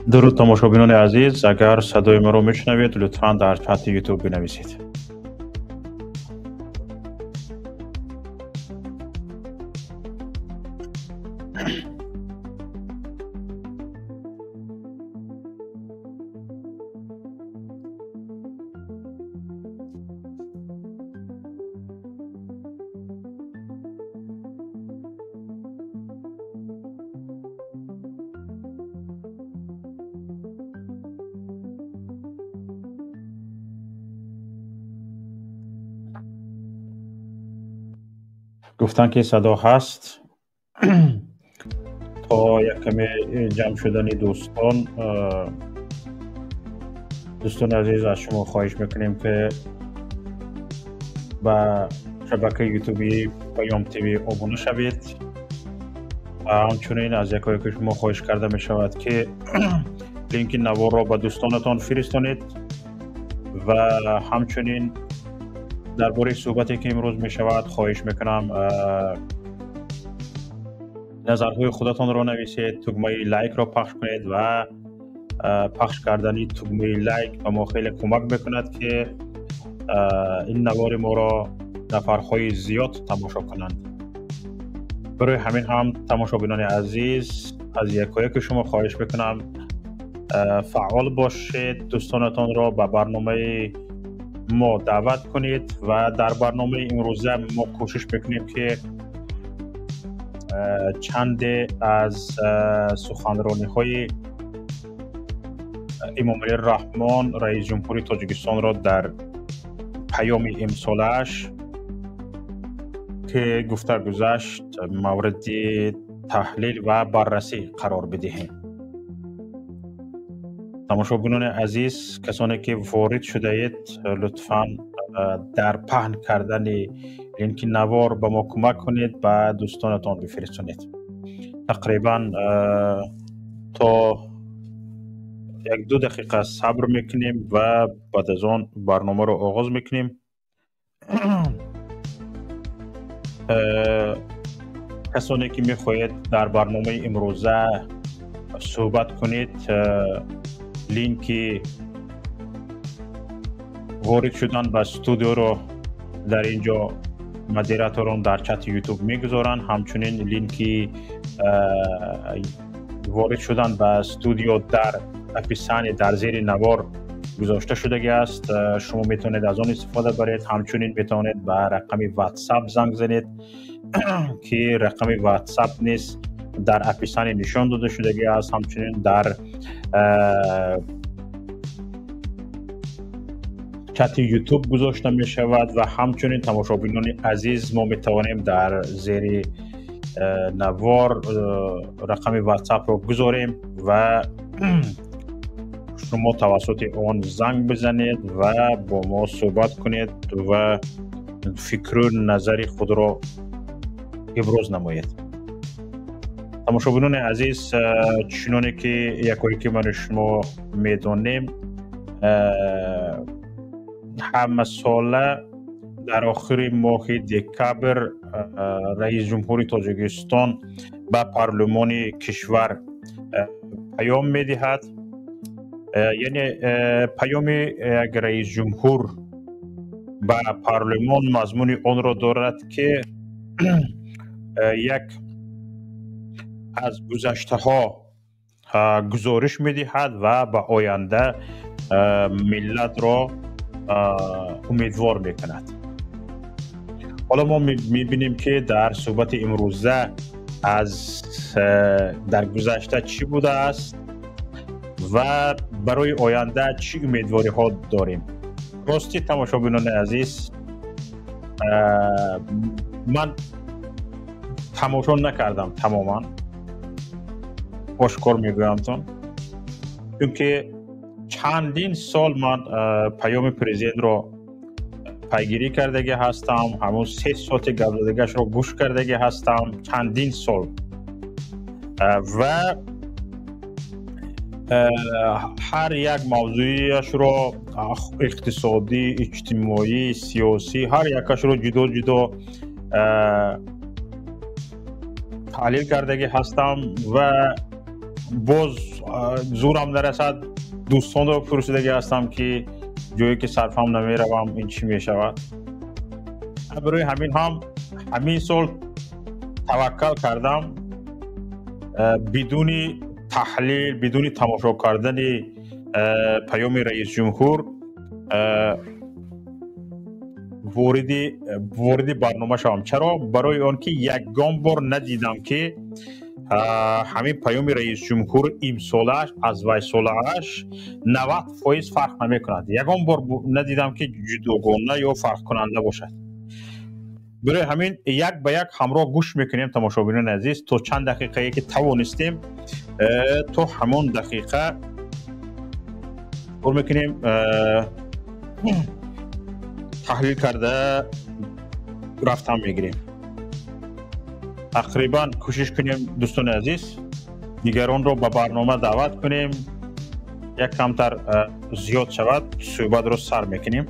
Дуруд, тамошобинони азиз, агар садои маро мешунавед, лутфан дар чати YouTube бинависед. Гуфтанд, ки садо ҳаст. То як каме ҷамъ шудани дӯстон, дӯстони азиз, аз шумо хоҳиш мекунем, ки ба шабакаи ютубии Паём ТВ обуна шавед ва ҳамчунин аз якояки шумо хоҳиш карда мешавад, ки линки наворро ба дӯстонатон фиристонед ва ҳамчунин дар бораи суҳбате, ки имрӯз мешавад, хоҳиш мекунам, назарҳои худатонро нависед, тугмаи лайкро пахш кунед ва пахш кардани тугмаи лайк ба мо хеле кӯмак мекунад, ки ин навори моро нафарҳои зиёд тамошо кунанд. Барои ҳамин ҳам, тамошобинони азиз, аз якояки шумо хоҳиш мекунам, фаъол бошед, дӯстонатонро ба барномаи мо даъват кунед ва дар барномаи имрӯза мо кӯшиш мекунем, ки чанде аз суханрониҳои Эмомалӣ Раҳмон, раиси ҷумҳури Тоҷикистонро дар паёми имсолааш, ки гуфта гузашт, мавриди таҳлил ва баррасӣ қарор бидиҳем. Тамошобинони азиз, касоне ки ворид шудаед, лутфан дар паҳн кардани линки навор ба мо кӯмак кунед, ба дӯстонатон бифиристонед. Тақрибан то 1-2 дақиқа сабр мекунем ва баъд аз он барномаро оғоз мекунем. Касоне ки мехоҳед дар барномаи имрӯза суҳбат кунед, линки ворид шудан ба студиоро дар ин ҷо модераторон дар чати YouTube мегузоранд. Ҳамчунин линки ворид шудан ба студио дар описание, дар зери навор гузошта шудагӣ аст. Шумо метавонед аз он истифода баред. Ҳамчунин метавонед ба рақами WhatsApp занг занед, ки рақами WhatsApp низ дар описание нишон дода шудагӣ аст. Ҳамчунин дар чати YouTube гузошта мешавад ва ҳамчунин, тамошобинони азиз, мо метавонем дар зери навор рақами WhatsApp-ро гузорем ва шумо тавассути он занг бизанед ва бо мо суҳбат кунед ва фикру назари худро иброз намоед. Тамошобинони азиз, чуноне ки якое ки ману шумо медонем, ҳамасола дар охири моҳи декабр раиси ҷумҳури Тоҷикистон ба парлумони кишвар паём медиҳад. Яъне паёми як раиси ҷумҳур ба парлумон мазмуни онро дорад, ки як аз гузаштаҳо гузориш медиҳад ва ба оянда миллатро умедвор мекунад. Ҳоло мо мебинем, ки дар суҳбати имрӯза аз дар гузашта чӣ будааст ва барои оянда чӣ умедвориҳо дорем. Ростӣ, тамошобинони азиз, ман тамошо накардам тамоман, ошкор мегӯямтон, чунки чандин сол ман паёми президентро пайгирӣ кардагӣ ҳастам, ҳамун 3 соати гапзадагиашро гӯш кардагӣ ҳастам чандин сол ва ҳар як мавзӯиашро, иқтисодӣ, иҷтимоӣ, сиёсӣ, ҳар якашро ҷудо ҷудо таҳлил кардагӣ ҳастам ва Боз зӯрам нарасад, дӯстонро пурсидагӣ ҳастам, ки ҷое ки сарфам намеравам, ин чӣ мешавад. Барои ҳамин ҳам ҳамин сол таваккал кардам, бидуни таҳлил, бидуни тамошо кардани паёми раисҷумҳур вориди барнома шавам. Чаро? Барои он ки ягон бор надидам, ки ҳамин паёми раисҷумҳур имсолааш аз вайсолааш 90% фарқ намекунад. Ягон бор надидам, ки ҷудогона ё фарқкунанда бошад. Барои ҳамин як ба як ҳамроҳ гӯш мекунем, тамошобинони азиз, то чанд дақиқае ки тавонистем, то ҳамон дақиқа кор мекунем, таҳлил карда рафтан мегирем. Тақрибан кӯшиш кунем, дӯстони азиз, дигаронро ба барнома даъват кунем, як камтар зиёд шавад, суҳбатро сар мекунем.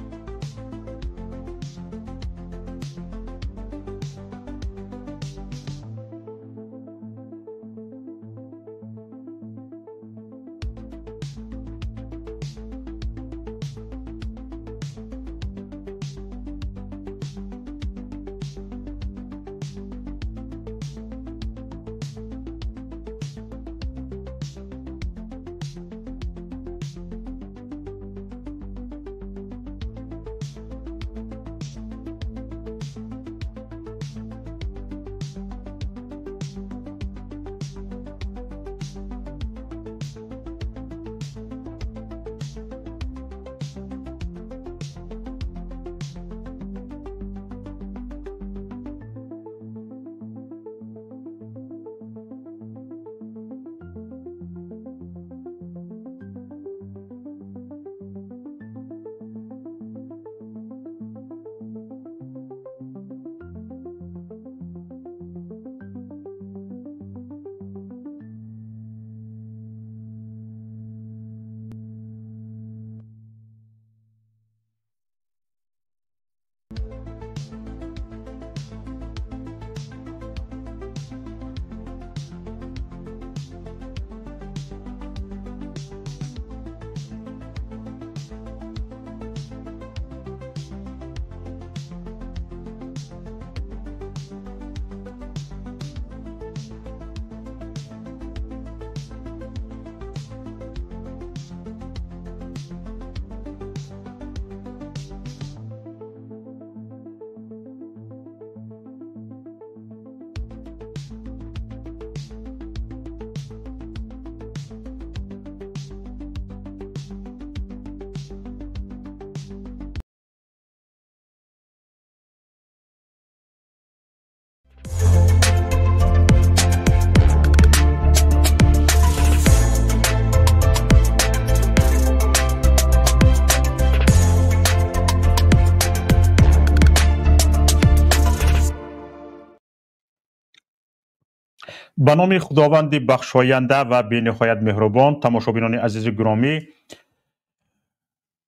Ба номи Худованди бахшоянда ва бениҳоят меҳрубон. Тамошобинони азизи гиромӣ,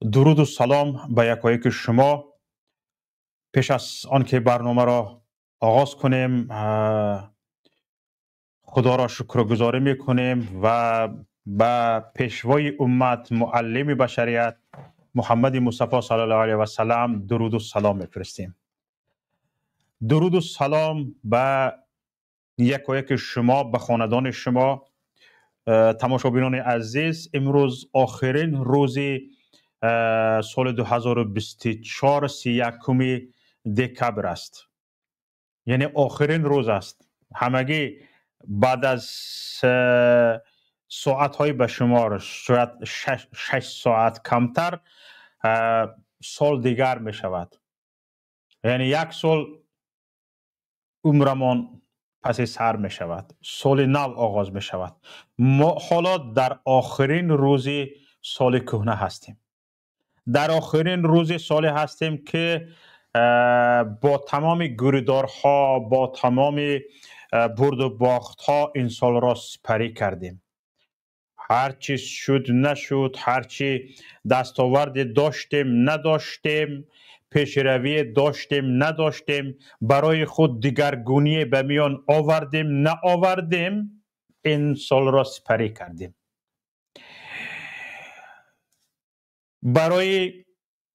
дуруду салом ба якояки шумо. Пеш аз он ки барномаро оғоз кунем, худоро шукргузорӣ мекунем ва ба пешвои уммат, муаллими башарият Муҳаммади Мустафо саллаллоҳу алайҳи васалам дуруду салом мефиристем. Дуруду салом ба якояки шумо, ба хонадони шумо. Тамошобинони азиз, имрӯз охирин рӯзи соли 2024, 31 декабр аст, яъне охирин рӯз аст. Ҳамагӣ баъд аз соатҳои ба шумор, шояд 6 соат камтар, сол дигар мешавад, яъне як сол умрамон паси сар мешавад, соли нав оғоз мешавад. Мо ҳоло дар охирин рӯзи соли кӯҳна ҳастем, дар охирин рӯзи соле ҳастем, ки бо тамоми гуридорҳо, бо тамоми бурду бохтҳо ин солро сипарӣ кардем. Ҳарчи шуд, нашуд, ҳарчи дастоварде доштем, надоштем, пешравие доштем, надоштем, барои худ дигаргуние ба миён овардем, наовардем. ин солро сипарӣ кардем. Барои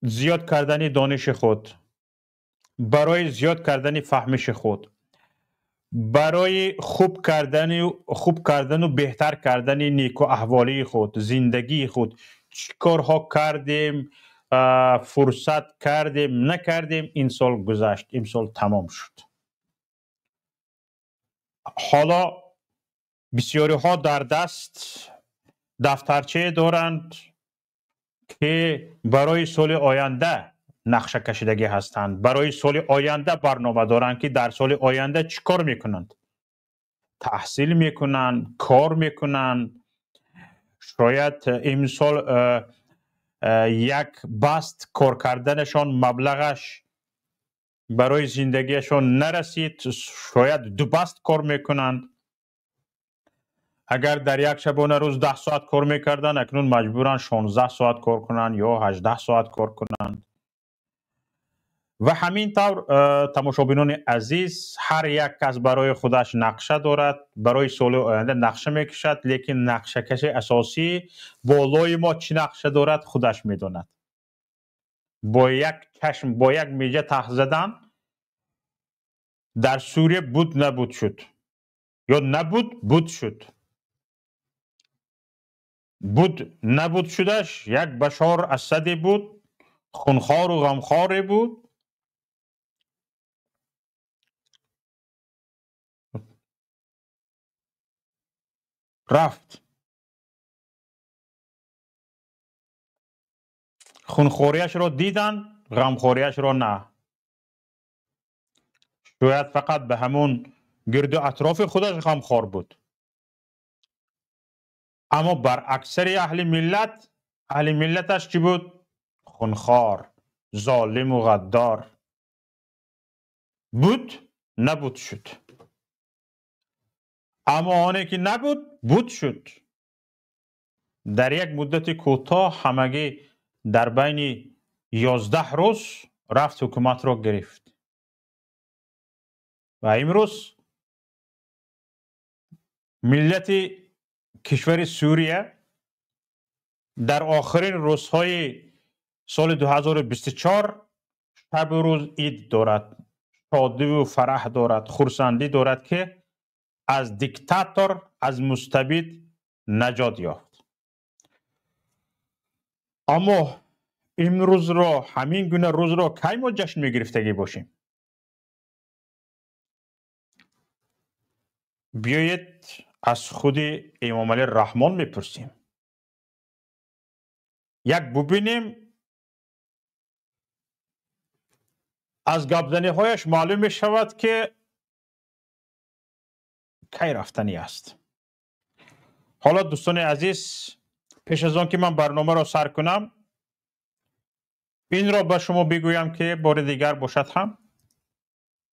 зиёд кардани дониши худ, барои зиёд кардани фаҳмиши худ, барои хуб кардану беҳтар кардани неку аҳволии худ, зиндагии худ, чӣ корҳо кардем, фурсат кардем, накардем, ин сол гузашт, имсол тамом шуд. Ҳоло бисёриҳо дар даст дафтарчае доранд, ки барои соли оянда нақша кашидагӣ ҳастанд, барои соли оянда барнома доранд, ки дар соли оянда чӣ кор мекунанд, таҳсил мекунанд, кор мекунанд. Шояд имсол як баст кор карданашон маблағаш барои зиндагиашон нарасид, шояд ду баст кор мекунанд. Агар дар як шабона рӯз 10 соат кор мекарданд, акнун маҷбуранд 16 соат кор кунанд ё 18 соат кор кунанд. Ва ҳамин тавр, тамошобинони азиз, ҳар як кас барои худаш нақша дорад, барои соли оянда нақша мекашад, лекин нақшакаши асосӣ болои мо чӣ нақша дорад, худаш медонад. Бо як чашм, бо як меҷа тах задан дар Сурия буд набуд шуд, ё набуд буд шуд. Буд набуд шудаш як Башор Асаде буд, хунхору ғамхоре буд. Рафт. Хунхориашро диданд, ғамхориашро на. Шояд фақат ба ҳамон гирду атрофи худаш ғамхор буд, аммо бар аксари аҳли миллат, аҳли миллаташ чӣ буд? Хунхор, золиму ғаддор буд, набуд шуд. Аммо оне ки набуд, буд шуд. Дар як муддати кӯтоҳ, ҳамагӣ дар байни 11 рӯз рафт, ҳукуматро гирифт. Ва имрӯз миллати кишвари Сурия дар охирин рӯзҳои соли 2024 шабу рӯз ид дорад, шодиву фараҳ дорад, хурсандӣ дорад, ки аз диктатор, аз мустабид наҷот ёфт. Аммо имрӯзро, ҳамин гуна рӯзро кай мо ҷашн мегирифтагӣ бошем? Биёед аз худи Эмомалӣ Раҳмон мепурсем. Як бубинем, аз гапзаниҳояш маълум мешавад, ки кай рафтанӣ аст. Ҳоло, дӯстони азиз, пеш аз он ки ман барномаро сар кунам, инро ба шумо бигӯям, ки бори дигар бошад ҳам,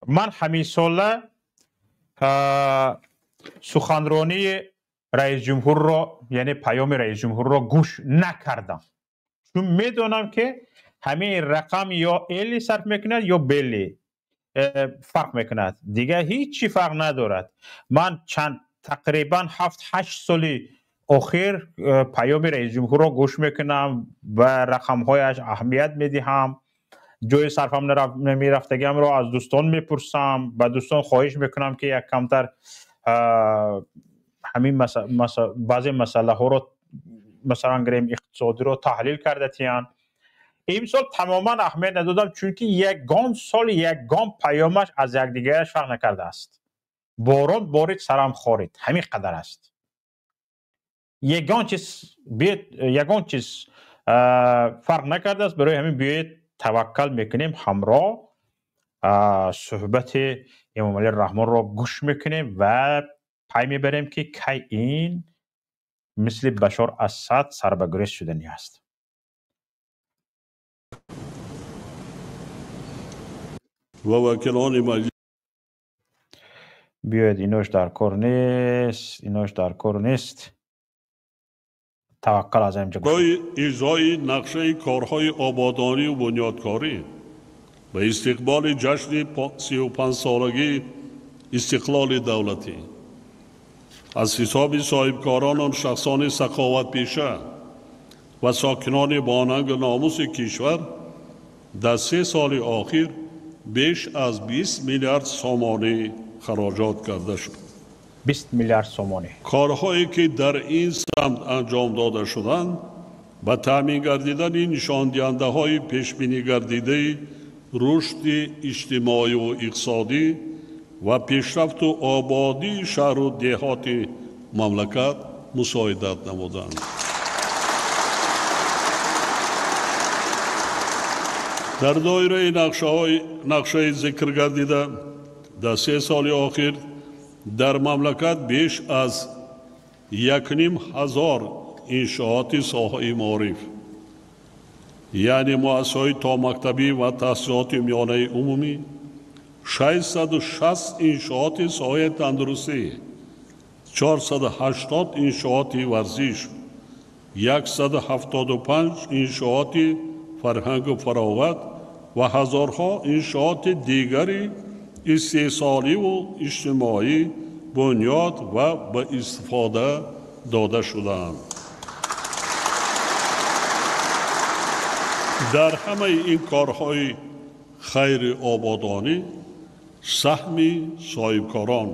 ман ҳаминсола суханронии раисҷумҳурро, яъне паёми раисҷумҳурро гӯш накардам, чун медонам, ки ҳамин рақам ё эли сарф мекунад, ё бели фарқ мекунад, дигар ҳеҷ чӣ фарқ надорад. Ман чанд, тақрибан 7-8 соли охир паёми раисҷумҳурро гӯш мекунам ва рақамҳояш аҳамият медиҳам. Ҷои сарфам намерафтагиамро аз дӯстон мепурсам, ба дӯстон хоҳиш мекунам, ки як камтар ҳамин баъзе масъалаҳоро, масалан гирем, иқтисодиро таҳлил карда тиянд. Имсол тамоман аҳамият надодам, чунки ягон сол ягон паёмаш аз якдигараш фарқ накардааст. Борон борид, сарам хорид, ҳамин қадар аст. Ягон чиз, ягон чиз фарқ накардааст. Барои ҳамин биёед таваккал мекунем, ҳамроҳ суҳбати Эмомалӣ Раҳмонро гӯш мекунем ва пай мебарем, ки кай ин мисли Башор Асад сарбагурез шуданӣ аст. Ва вакилони маҷлис. Биёед, инош дар кор нест, инош дар кор нест. Таваккал аз инҷо. Барои иҷрои нақшаи корҳои ободонию бунёдкорӣ ба истиқболи ҷашни 35-солагии истиқлоли давлатӣ. Аз ҳисоби соҳибкорону шахсони саховатпеша ва сокинони бонангу номуси кишвар дар 3 соли охир беш аз 20 миллиард сомонӣ хароҷот карда шуд. 20 миллиард сомонӣ. Корҳое ки дар ин самт анҷом дода шуданд, ба таъмин гардидани нишондиҳандаҳои пешбинигардидаи рушди иҷтимоию иқтисодӣ ва пешрафту ободии шаҳру деҳоти мамлакат мусоидат намуданд. Дар доираи нақшаи зикр гардида дар 3 соли охир дар мамлакат беш аз 1500 иншооти соҳаи маориф, яъне муассисаҳои томактабӣ ва таҳсилоти миёнаи умумӣ, 660 иншооти соҳаи тандурустӣ, 480 иншооти варзиш, 175 иншооти фарҳангу фароғат ва ҳазорҳо иншооти дигари истеҳсоливу иҷтимоӣ бунёд ва ба истифода дода шудаанд. Дар ҳамаи ин корҳои хайри ободонӣ саҳми соҳибкорон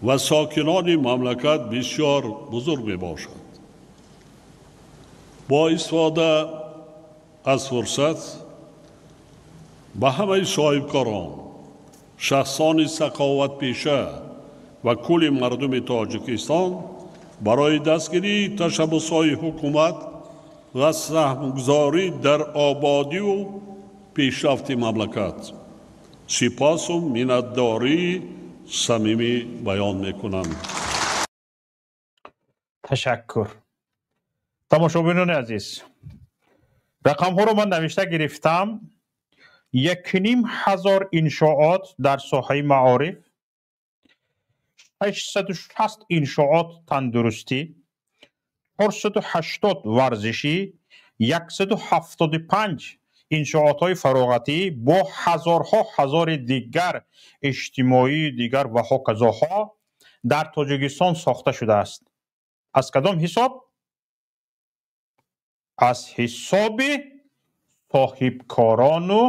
ва сокинони мамлакат бисёр бузург мебошад. Бо истифода аз фурсат ба ҳамаи соҳибкорон, шахсони саховатпеша ва кулли мардуми Тоҷикистон барои дастгирии ташаббусҳои ҳукумат ва саҳмгузорӣ дар ободию пешрафти мамлакат сипосу миннатдории самимӣ баён мекунам. Ташаккур. Тамошобинони азиз, рақамҳоро ман навишта гирифтам. 1500 иншоот дар соҳаи маориф, 660 иншоот тандурустӣ, 480 варзишӣ, 175 иншоотҳои фароғатӣ бо ҳазорҳо ҳазори дигар иҷтимоӣ дигар ва ҳоказоҳо дар Тоҷикистон сохта шудааст. Аз кадом ҳисоб? Аз ҳисоби соҳибкорону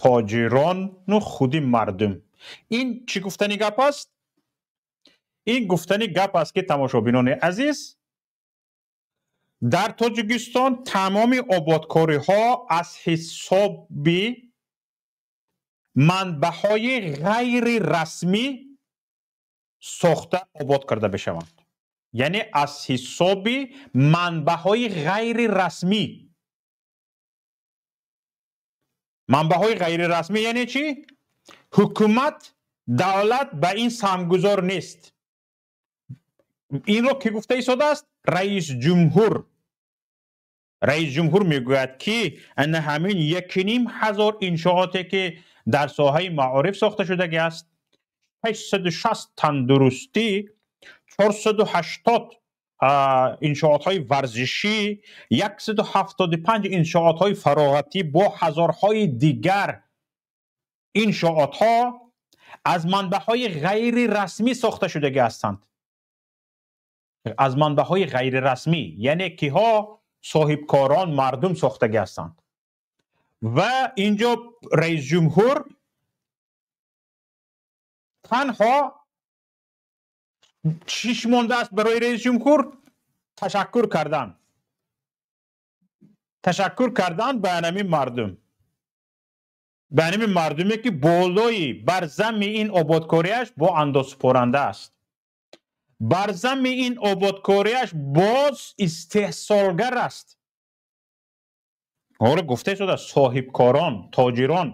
тоҷирону худи мардум. Ин чӣ гуфтани гап аст? Ин гуфтани гап аст, ки тамошобинони азиз, дар Тоҷикистон тамоми ободкориҳо аз ҳисоби манбаъҳои ғайрирасмӣ сохта обод карда мешаванд. Яъне аз ҳисоби манбаъҳои ғайрирасмӣ. Манбаъҳои ғайрирасмӣ яъне чӣ? Ҳукумат, давлат ба ин саҳмгузор нест. Инро ки гуфта истодааст? Раис ҷумҳур. Раис ҷумҳур мегӯяд, ки ана ҳамин 1500 иншооте ки дар соҳаи маориф сохта шудагӣ аст, 860 тандурустӣ, 480 иншоотҳои варзишӣ, 175 иншоотҳои фароғатӣ бо ҳазорҳои дигар иншоотҳо аз манбаъҳои ғайрирасмӣ сохта шудагӣ ҳастанд. Аз манбаъҳои ғайрирасмӣ, яъне киҳо? Соҳибкорон, мардум сохтагӣ ҳастанд. Ва инҷо раис ҷумҳур танҳо чиш мондааст барои раис ҷумҳур? Ташаккур кардан. Ташаккур кардан ба анами мардум. Ба анами мардуме ки болои бар замми ин ободкориаш бо андозсупоранда аст. Бар замми ин ободкориаш боз истеҳсолгар аст. Ҳоло гуфта шудааст соҳибкорон, тоҷирон.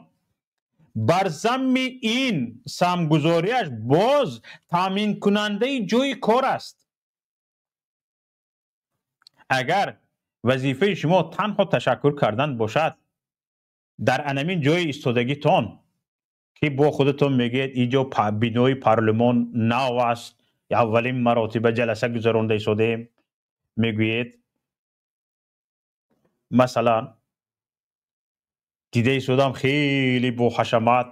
Бар замми ин саҳмгузориаш боз таъминкунандаи ҷойи кор аст. Агар вазифаи шумо танҳо ташаккур кардан бошад, дар анамин ҷойи истодагитон ки бо худатон мегӯед инҷо бинои парлумон нав аст, аввалин маротиба ҷаласа гузаронда истодаем, мегӯед масалан дида истодам хеле бо ҳашамат,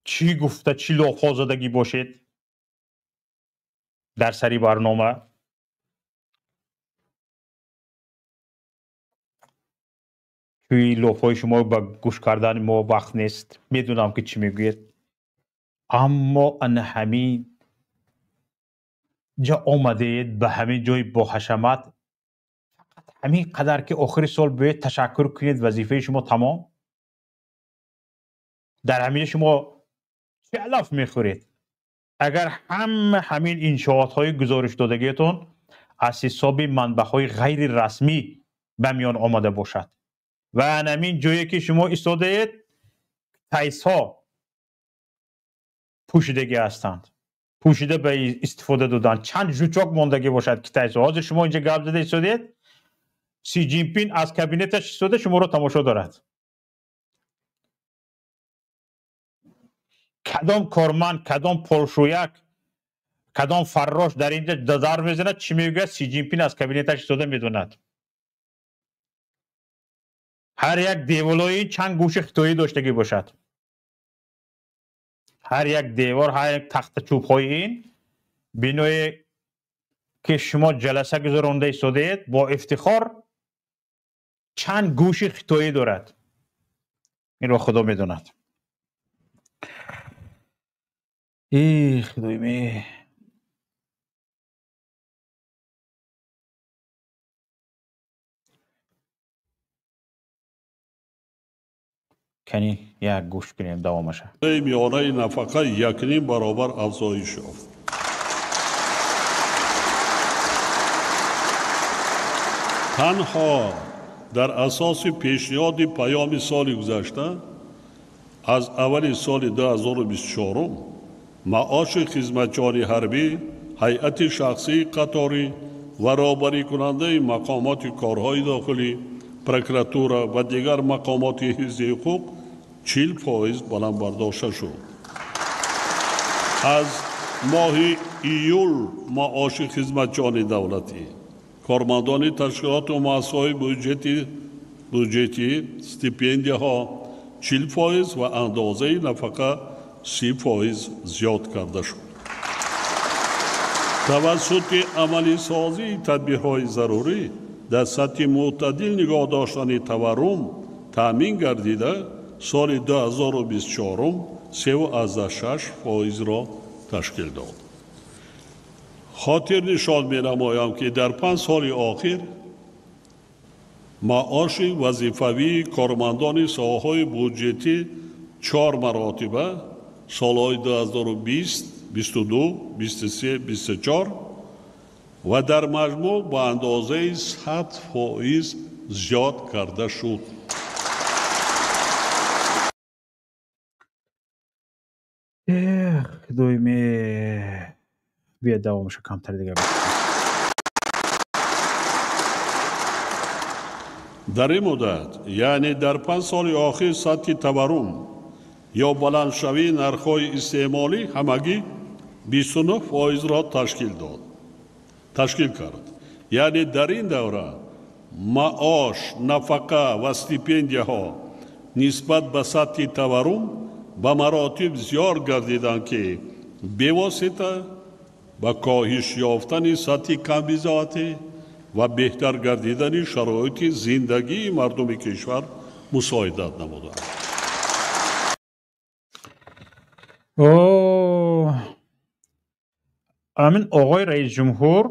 чӣ гуфта чӣ лофҳо задагӣ бошед. Дар сари барнома чӯи лофҳои шумо ба гӯш кардани мо вақт нест. Медунам ки чӣ мегӯед, аммо ана ҳамин ҷа омадед ба ҳамин ҷои боҳашамат, фақат ҳамин қадар ки охири сол биёед ташаккур кунед, вазифаи шумо тамом. Дар ҳамин шумо чӣ алаф мехӯред? Агар ҳама ҳамин иншоотҳои гузоришдодагиятон аз ҳисоби манбаъҳои ғайрирасмӣ ба миён омада бошад ва ҳамин ҷое ки шумо истодаед тайсҳо пӯшидагӣ ҳастанд, пӯшида ба истифода доданд, чанд жучок мондагӣ бошад китайсҳо. Ҳозир шумо инҷа гап зада истодаед, Си Ҷинпин аз кабинеташ истода шуморо тамошо дорад. Кадом корманд, кадом полшӯяк, кадом фаррош дар инҷа дар мезанад, чӣ мегӯяд, Си Ҷинпин аз кабинеташ истода медонад. Ҳар як деволои чанд гӯши хитоӣ доштагӣ бошад. Ҳар як девор, ҳар як тахта чӯбҳои ин биное ки шумо ҷаласа гузаронда истодаед бо ифтихор чанд гӯши хитоӣ дорад. Инро Худо медонад. Эй Худои ме. Кани як гӯш кунем давомаша. Миёнаи нафақа 1.5 баробар афзоиш ёфт. Танҳо дар асоси пешниҳоди паёми соли гузашта аз аввали соли 2024 маоши хизматчиёни ҳарбӣ, ҳайати шахсии қаторӣ ва роҳбарикунандаи мақомоти корҳои дохилӣ, прокуратура ва дигар мақомоти ҳифзи ҳуқуқ 40% баланд бардошта шуд. Аз моҳи июл маоши хизматчиёни давлатӣ, кормандони ташкилоту муассисаҳои буҷетӣ, стипендияҳо 40% ва андозаи нафақа 30% зиёд карда шуд. Тавассути амалисозии тадбирҳои зарурӣ дар сатҳи мӯътадил нигоҳ доштани таваррум таъмин гардида, соли 2024 3,6%-ро ташкил дод. Хотир нишон менамоям, ки дар 5 соли охир маоши вазифавии кормандони соҳаҳои буҷетӣ 4 маротиба солҳои 2020, 22, 23, 24 ва дар маҷмӯъ ба андозаи 100% зиёд карда шуд. Худои ме, биё давомаша камтар дигар. Дар ин муддат, яъне дар 5 соли охир, сатҳи таваррум ё баландшавии нархҳои истеъмолӣ ҳамагӣ 29%-ро ташкил кард. Яъне дар ин давра маош, нафақа ва стипендияҳо нисбат ба сатҳи таваррум ба маротиб зиёд гардиданд, ки бевосита ба коҳиш ёфтани сатҳи камбизоатӣ ва беҳтар гардидани шароити зиндагии мардуми кишвар мусоидат намуданд. Амин оғои раисҷумҳур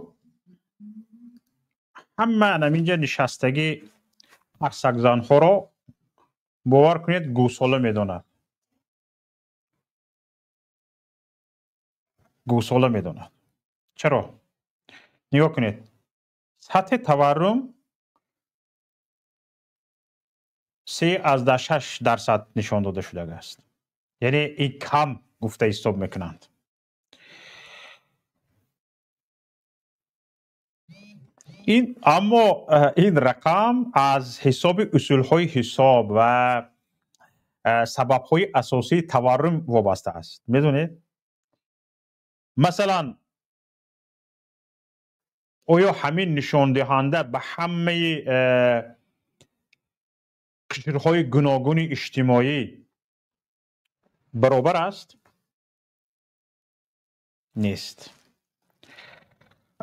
ҳама анаминҷа нишастагӣ парсакзанҳоро бовар кунед гӯсола медонад. Гӯсола медонад. Чаро? Нигоҳ кунед. Сатҳи таваррум 3,6% нишон дода шудааст. Яъне ин кам гуфта ҳисоб мекунанд. Ин аммо ин рақам аз ҳисоби усулҳои ҳисоб ва сабабҳои асосии таваррум вобаста аст. Медонед? Масалан, оё ҳамин нишондиҳанда ба ҳамаи қишрҳои гуногуни иҷтимоӣ баробар аст? Нест.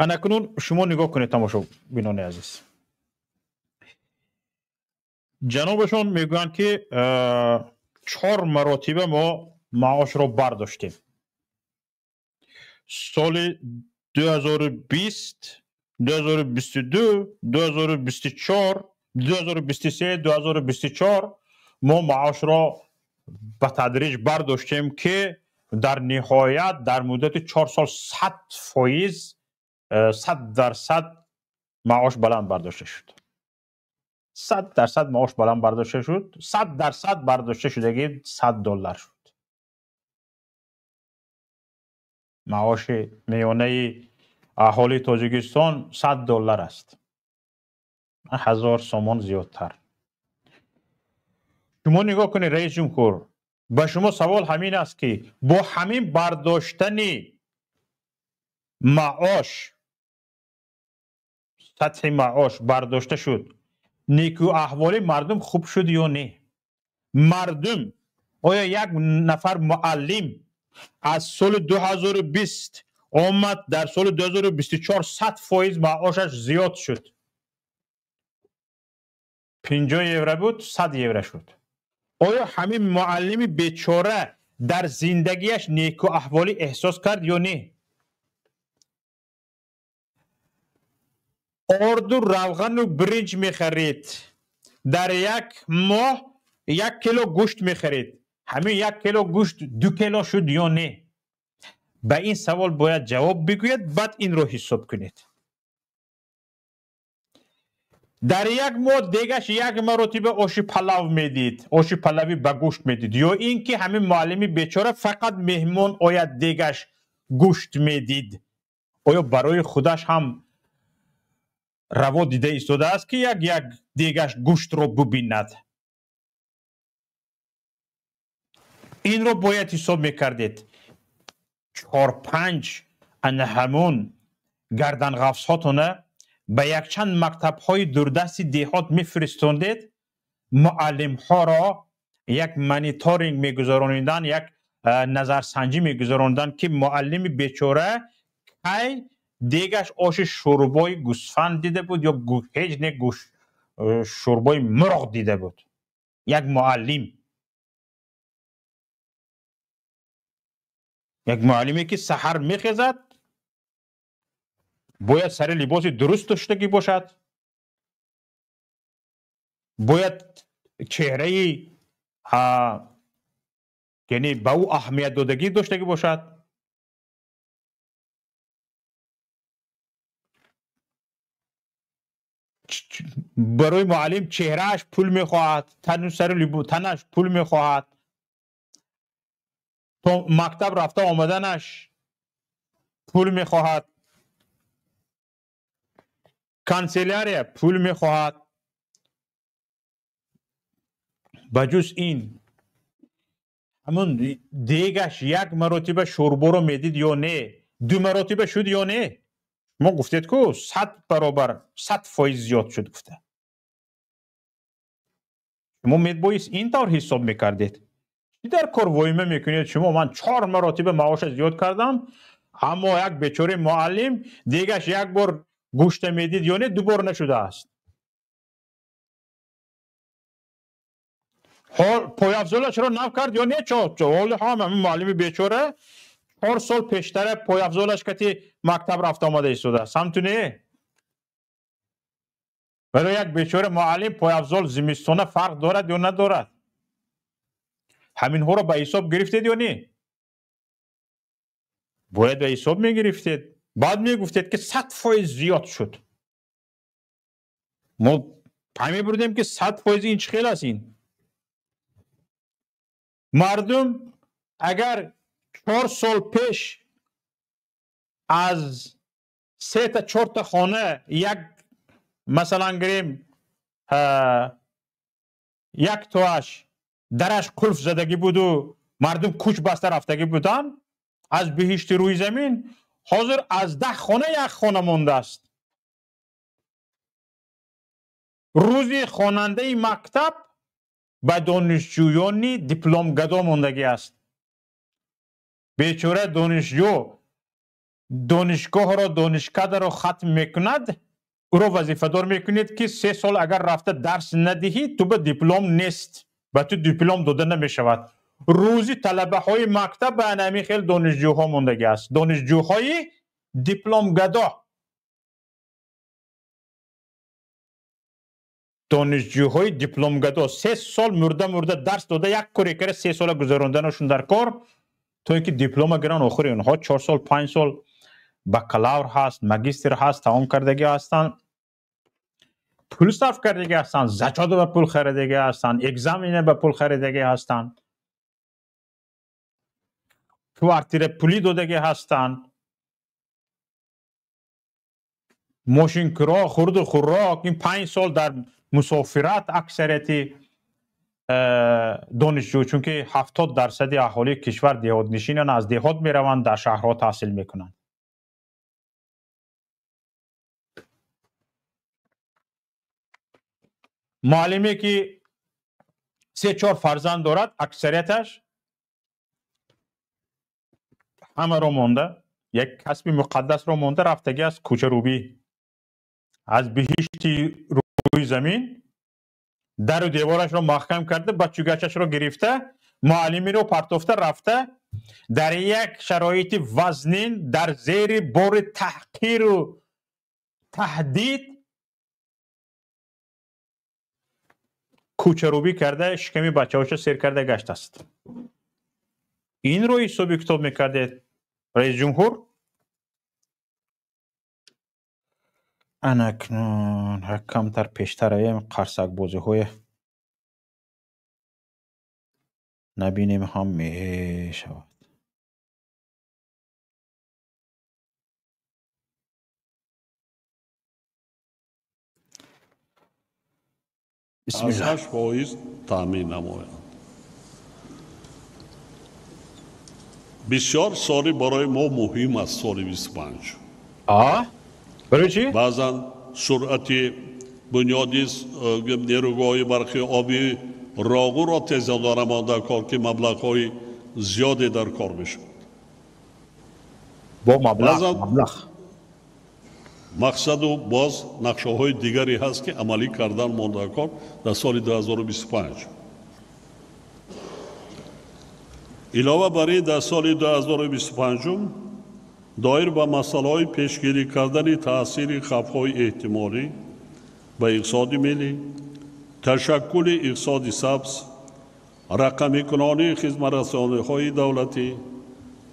Анакунун шумо нигоҳ кунед, тамошобинони азиз. Ҷанобашон мегӯянд, ки 4 маротиба мо маошро бардоштем. Соли 2020, 2022, 2024, 2023, 2024 мо маошро ба тадриҷ бардоштем, ки дар ниҳоят дар муддати 4 сол 100%, 100% маош баланд бардошта шуд. 100% маош баланд бардошта шуд. 100% бардошта шудаги $100 шуд. Маоши миёнаи аҳолии Тоҷикистон $100 аст. 1000 сомон зиёдтар. Шумо нигоҳ кунед, раис ҷумҳур, ба шумо савол ҳамин аст, ки бо ҳамин бардоштани маош, сатҳи маош бардошта шуд, некӯаҳволи мардум хуб шуд ё не? Мардум, оё як нафар муаллим аз соли 2020 омад, дар соли 2024 100% маошаш зиёд шуд, 50 евро буд, 100 евро шуд. Оё ҳамин муаллими бечора дар зиндагиаш некӯаҳволӣ эҳсос кард ё не? Орду, равғану биринҷ мехарид, дар як моҳ 1 кило гӯшт мехарид. Ҳамин 1 кило гӯшт 2 кило шуд ё не? Ба ин савол бояд ҷавоб бигӯяд, баъд инро ҳисоб кунед. Дар як моҳ дегаш як маротиба оши палав медид, оши палави ба гӯшт медид, ё ин ки ҳамин муаллими бечора фақат меҳмон ояд дегаш гӯшт медид? Оё барои худаш ҳам раво дида истодааст, ки як дегаш гӯштро бубинад? Инро бояд ҳисоб мекардед. 4-5 ана ҳамон гарданғафсҳотона ба якчанд мактабҳои дурдасти деҳот мефиристондед, муаллимҳоро як мониторинг мегузарониданд, як назарсанҷӣ мегузарониданд, ки муаллими бечора кай дегаш оши шӯрбои гӯсфанд дида буд ё ҳеҷ не шӯрбои мурғ дида буд. Як муаллим, як муаллиме ки саҳар мехезад, бояд сари либоси дуруст доштагӣ бошад, бояд чеҳраи яъне ба ӯ аҳамият додагӣ доштагӣ бошад. Барои муаллим чеҳрааш пул мехоҳад, танаш пул мехоҳад, то мактаб рафта омаданаш пул мехоҳад, канселярия пул мехоҳад. Ба ҷуз ин ҳамон дегаш як маротиба шӯрборо медид ё не, 2 маротиба шуд ё не? Шумо гуфтед ку 100 баробар, 100% зиёд шуд гуфта. Шумо медбоист ин тавр ҳисоб мекардед. Чӣ дар кор воима мекунед шумо? Ман 4 маротиба маоша зиёд кардам, аммо як бечораи муаллим дегаш як бор гӯшта медид ё не, 2 бор нашудааст. Пойафзолашро нав кард ё не? Ҳоли ҳам ҳамин муаллими бечора 4 сол пештара пойафзолаш кати мактаб рафта омада истодааст. Ҳамту не? Барои як бечора муаллим пойафзол зимистона фарқ дорад ё надорад? Ҳаминҳоро ба ҳисоб гирифтед ё не? Бояд ба ҳисоб мегирифтед. Баъд мегуфтед, ки 100% зиёд шуд. Мо пай мебурдем, ки 100% ин чӣ хел аст? Ин мардум агар 4 сол пеш аз 3 та 4 та хона як, масалан гирем, як тоаш дараш қулф задагӣ буду мардум кӯч баста рафтагӣ буданд аз биҳишти рӯи замин, ҳозир аз 10 хона як хона мондааст. Рӯзи хонандаи мактаб ба донишҷӯёни дипломгадо мондагӣ аст. Бечора донишҷӯ Донишгоҳро, донишкадаро хатм мекунад, ӯро вазифадор мекунед, ки 3 сол агар рафта дарс надиҳӣ, ту ба диплом нест, ба ту диплом дода намешавад. Рӯзи талабаҳои мактаб ба анами хел донишҷӯҳо мондагӣ аст. Донишҷӯҳои дипломгадо. Донишҷӯҳои дипломгадо 3 сол мурда-мурда дарс дода, як корекара 3 сола гузаронданашон дар кор, то ин ки диплома гиранд. Охири онҳо 4 сол, 5 сол бакалавр ҳаст, магистр ҳаст, тамом кардагӣ ҳастанд, пул сарф кардагӣ ҳастанд, зачёт ба пул харидагӣ ҳастанд, экзамена ба пул харидагӣ ҳастанд, квартира пулӣ додагӣ ҳастанд, мошинкиро, хурду хӯрок. Ин 5 сол дар мусофират аксарияти донишҷӯ, чунки 70% аҳолии кишвар деҳотнишинанд, аз деҳот мераванд, дар шаҳрҳо таҳсил мекунанд. Муаллиме ки 3-4 фарзанд дорад, аксарияташ ҳамаро монда, як касби муқаддасро монда, рафтагӣ аз кӯчарӯбӣ, аз биҳишти рӯи замин дару деворашро маҳкам карда, бачугачашро гирифта, муаллимиро партофта рафта, дар як шароити вазнин, дар зери бори таҳқиру таҳдид кӯчарӯбӣ карда, шиками бачаҳоша сер карда гаштааст. Инро ҳисоби китоб мекардед, раис ҷумҳур? Анакнун камтар пештараем, қарсакбозиҳое набинем ҳам мешавад. Аз 8% таъмин намоянд. Бисёр соли барои мо муҳим аст соли 25. Барои чӣ? Баъзан суръати бунёди нерӯгоҳи барқи оби Роғуро тезонда монда кор, ки маблағҳои зиёде дар кор мешавад. Бо маблағ. Мақсаду боз нақшаҳои дигаре ҳаст, ки амалӣ кардан монда кор дар соли 2025. Илова бар ин, дар соли 2025 доир ба масъалаҳои пешгирӣ кардани таъсири хавфҳои эҳтимолӣ ба иқтисоди миллӣ, ташаккули иқтисоди сабз, рақамикунонии хизматрасониҳои давлатӣ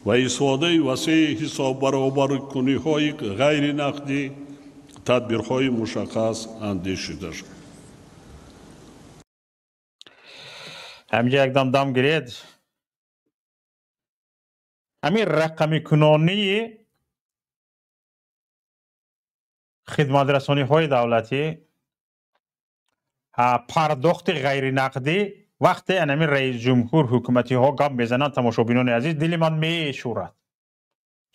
ва истифодаи васеи ҳисоббаробаркуниҳои ғайринақдӣ тадбирҳои мушаххас андешида шуд. Ҳаминҷа якдам дам гиред. Ҳамин рақамикунонии хидматрасониҳои давлатӣ, пардохти ғайринақдӣ, вақте анами раисҷумҳур, ҳукуматиҳо гап мезананд, тамошобинони азиз, дили ман мешӯрад.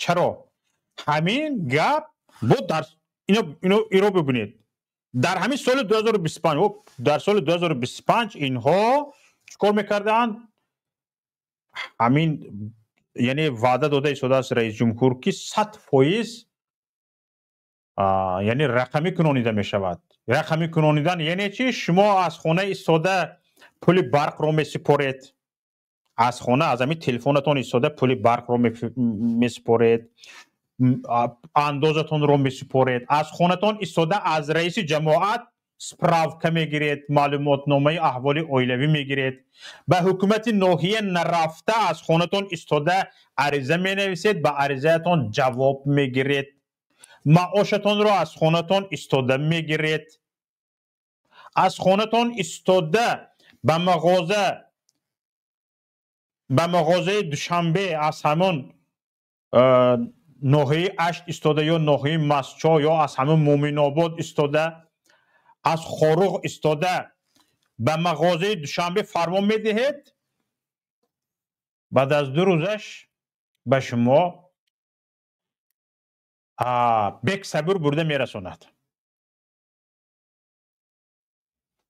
Чаро? Ҳамин гап бо дар ино бибинед. Дар ҳамин соли 2025, дар соли 2025 инҳо чӣ кор мекарданд? Ҳамин, яъне ваъда дода истодааст раисҷумҳур, ки 100% яъне рақамӣ кунонида мешавад. Рақамӣ кунонидан яъне чӣ? Шумо аз хона истода пули барқро месупоред, аз хона, аз ҳамин телефонатон истода пули барқро месупоред, андозатонро месупоред, аз хонатон истода аз раиси ҷамоат справка мегиред, маълумотномаи аҳволи оилавӣ мегиред, ба ҳукумати ноҳия нарафта аз хонатон истода ариза менависед, ба аризаятон ҷавоб мегиред, маошатонро аз хонатон истода мегиред, аз хонатон истода ба мағозаи Душанбе аз ҳамон ноҳияи Ашт истода ё ноҳияи Масчо ё аз ҳамон Муъминобод истода, аз Хоруғ истода ба мағозаи Душанбе фармон медиҳед, баъд аз 2 рӯзаш ба шумо бек сабур бурда мерасонад.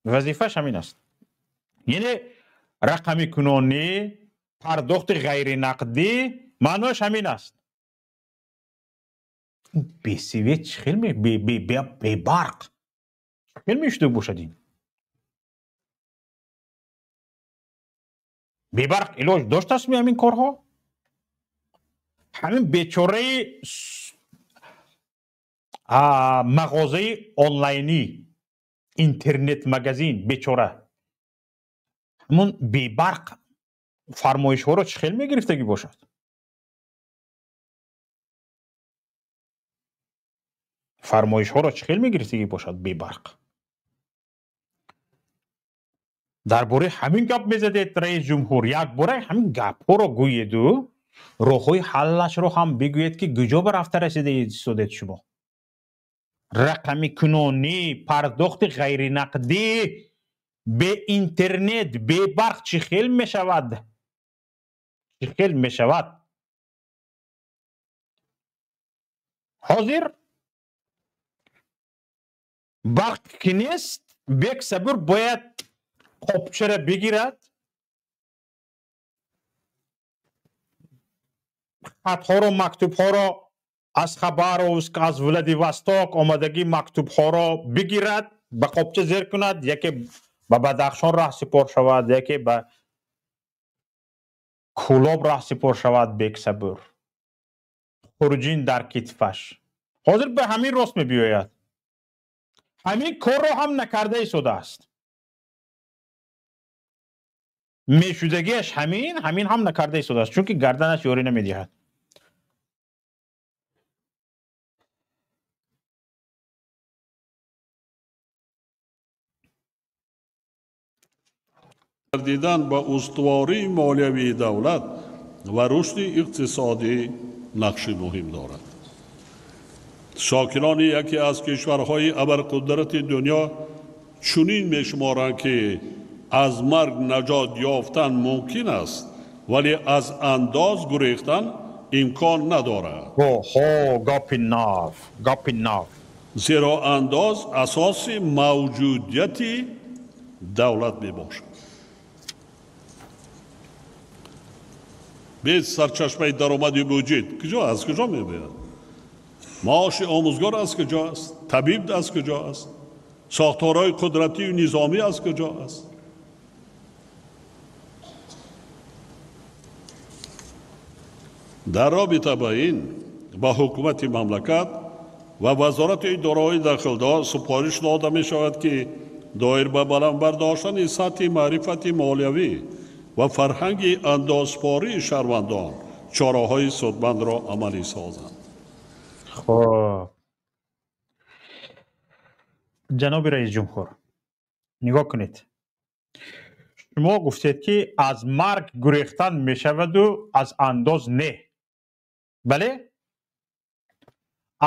Вазифааш ҳамин аст. Яъне рақамикунонӣ, пардохти ғайринақдӣ маънояш ҳамин аст. Бесвет чӣ хел бебарқ чӣ хел мешуда бошад ин? Бебарқ илоҷ доштааст ми ҳамин корҳо? Ҳамин бечораи мағозаи онлайнӣ, интернет-магазин бечора ҳамон бебарқ фармоишҳоро чӣ хел мегирифтагӣ бошад? Фармоишҳоро чӣ хел мегирифтагӣ бошад бебарқ? Дар бораи ҳамин гап мезадед раис ҷумҳур, якбора ҳамин гапҳоро гӯеду роҳҳои ҳаллашро ҳам бигӯед ки куҷо ба рафта расидаистодед шумо. Рақамикунонӣ, пардохти ғайринақдӣ, бе интернет, бебарқ чӣ хел мешавад? Чӣ хел мешавад? Ҳозир барқ ки нест, бек сабур бояд қопчара бигирад, хатҳоро, мактубҳоро аз Хабаровск, аз Владивосток омадагӣ мактубҳоро бигирад, ба қопча зер кунад, яке ба Бадахшон раҳ сипор шавад, яке ба Кӯлоб раҳ сипор шавад. Бексабур хурҷин дар китфаш ҳозир ба ҳамин рост мебиёяд. Ҳамин корро ҳам накарда истодааст. Мешудагиаш ҳамин ҳам накарда истодааст, чунки гарданаш ёрӣ намедиҳад. Гардидан ба устувории молиявии давлат ва рушди иқтисодӣ нақши муҳим дорад. Сокинони яке аз кишварҳои абарқудрати дунё чунин мешуморанд, ки аз марг наҷот ёфтан мумкин аст, вале аз андоз гурехтан имкон надорад. Гапи нав, гапи нав. Зеро андоз асоси мавҷудияти давлат мебошад. Без сарчашмаи даромади буҷет куҷо аз куҷо мебояд? Маоши омӯзгор аз куҷо аст? Табиб аз куҷо аст? Сохторҳои қудратию низомӣ аз куҷо аст? Дар робита ба ин ба ҳукумати мамлакат ва вазорати идораҳои дахлдор супориш дода мешавад, ки доир ба баланд бардоштани сатҳи маърифати молиявӣ ва фарҳанги андозпории шаҳрвандон чораҳои судмандро амалӣ созанд. Хоб, ҷаноби раис ҷумҳур, нигоҳ кунед. Шумо гуфтед, ки аз марг гурехтан мешаваду аз андоз не. Бале?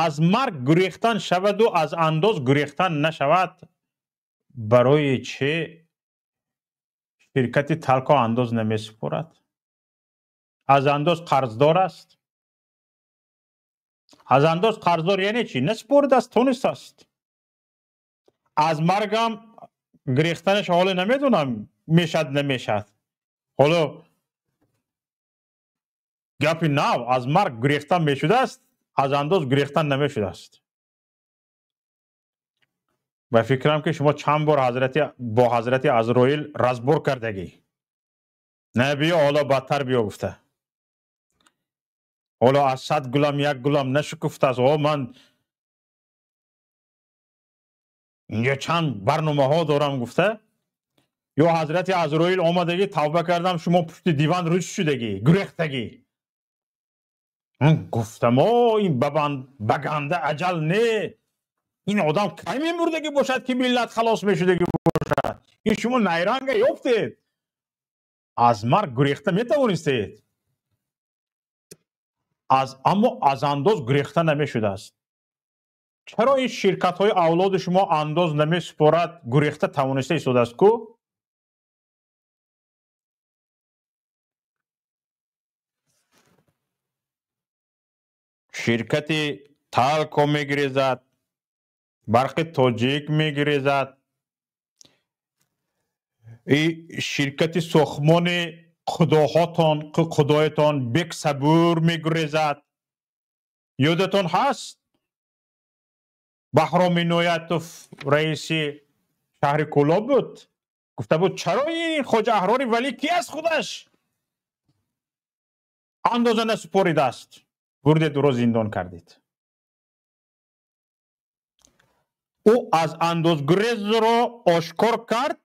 Аз марг гурехтан шаваду аз андоз гурехтан нашавад. Барои чӣ ширкати Талко андоз намесупорад? Аз андоз қарздор аст? Аз андоз қарздор яъне чӣ? Насупоридааст, тонистааст. Аз маргам гирехтанаш ҳоле намедонам, мешад намешад. Ҳоло гапи нав, аз марг гурехтан мешудааст, аз андоз гурехтан намешудааст. Ба фикрам, ки шумо чанд бор бо ҳазрати Азроил разбор кардагӣ. Не, биё, ҳоло бадтар биё гуфта. Ҳоло аз 100 гулам як гулам нашукуфтааст. О, ман инҷо чанд барномаҳо дорам гуфта. Ё ҳазрати Азроил омадагӣ, тавба кардам, шумо пушти диван рӯз шудагӣ, гурехтагӣ. Гуфтам, о, ин ба ганда аҷал не. Ин одам кай мемурдагӣ бошад, ки миллат халос мешудагӣ бошад? Ин шумо найранга ёфтед. Аз марг гурехта метавонистед, аммо аз андоз гурехта намешудааст. Чаро ин ширкатҳои авлоди шумо андоз намесупорад, гурехта тавониста истодааст ку? Ширкати Талко мегирезад, Барқи Тоҷик мегирезад, ширкати сохмони худоҳотон, худоятон Бексабур мегурезад. Ёдатон ҳаст? Баҳром Иноятов раиси шаҳри Кӯлоб буд, гуфта буд чаро ин Хоҷа Аҳрори Валӣ ки аст худаш андоза насупоридааст, бурдед ӯро зиндон кардед. Ӯ аз андозгурезро ошкор кард,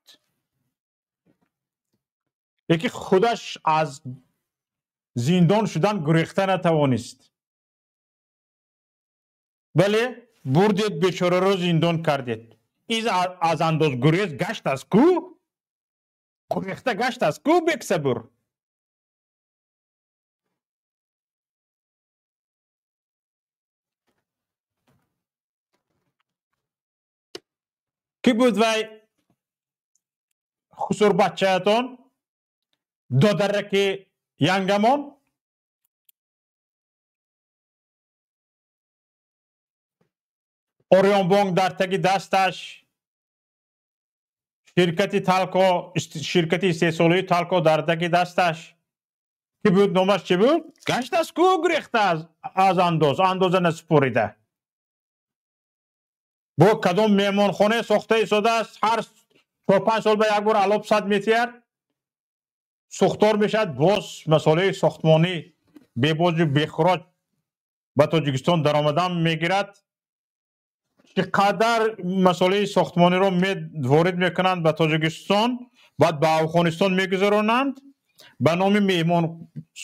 лекин худаш аз зиндон шудан гурехта натавонист. Бале, бурдед бечораро зиндон кардед. Из аз андозгурез гашт аз ку? Гурехта гашт аз ку, Бексабур? Ки буд вай хусурбачаатон, додараки янгамон? Ориёнбонк дар таги дасташ, ширкати Талко, ширкати истеҳсолии Талко дар таги дасташ. Ки буд номаш, чӣ буд? Гашт аз ку гурехта аз андоз, андоза насупорида. Бо кадом меҳмонхона сохта истодааст, ҳар 4-5 сол ба як бор алоб сад метиҳад, сӯхтор мешавад, боз масолеҳи сохтмонӣ бебоҷу бехироҷ ба Тоҷикистон даромадан мегирад. Чӣ қадар масолеҳи сохтмониро ворид мекунанд ба Тоҷикистон, баъд ба Афғонистон мегузаронанд, ба номи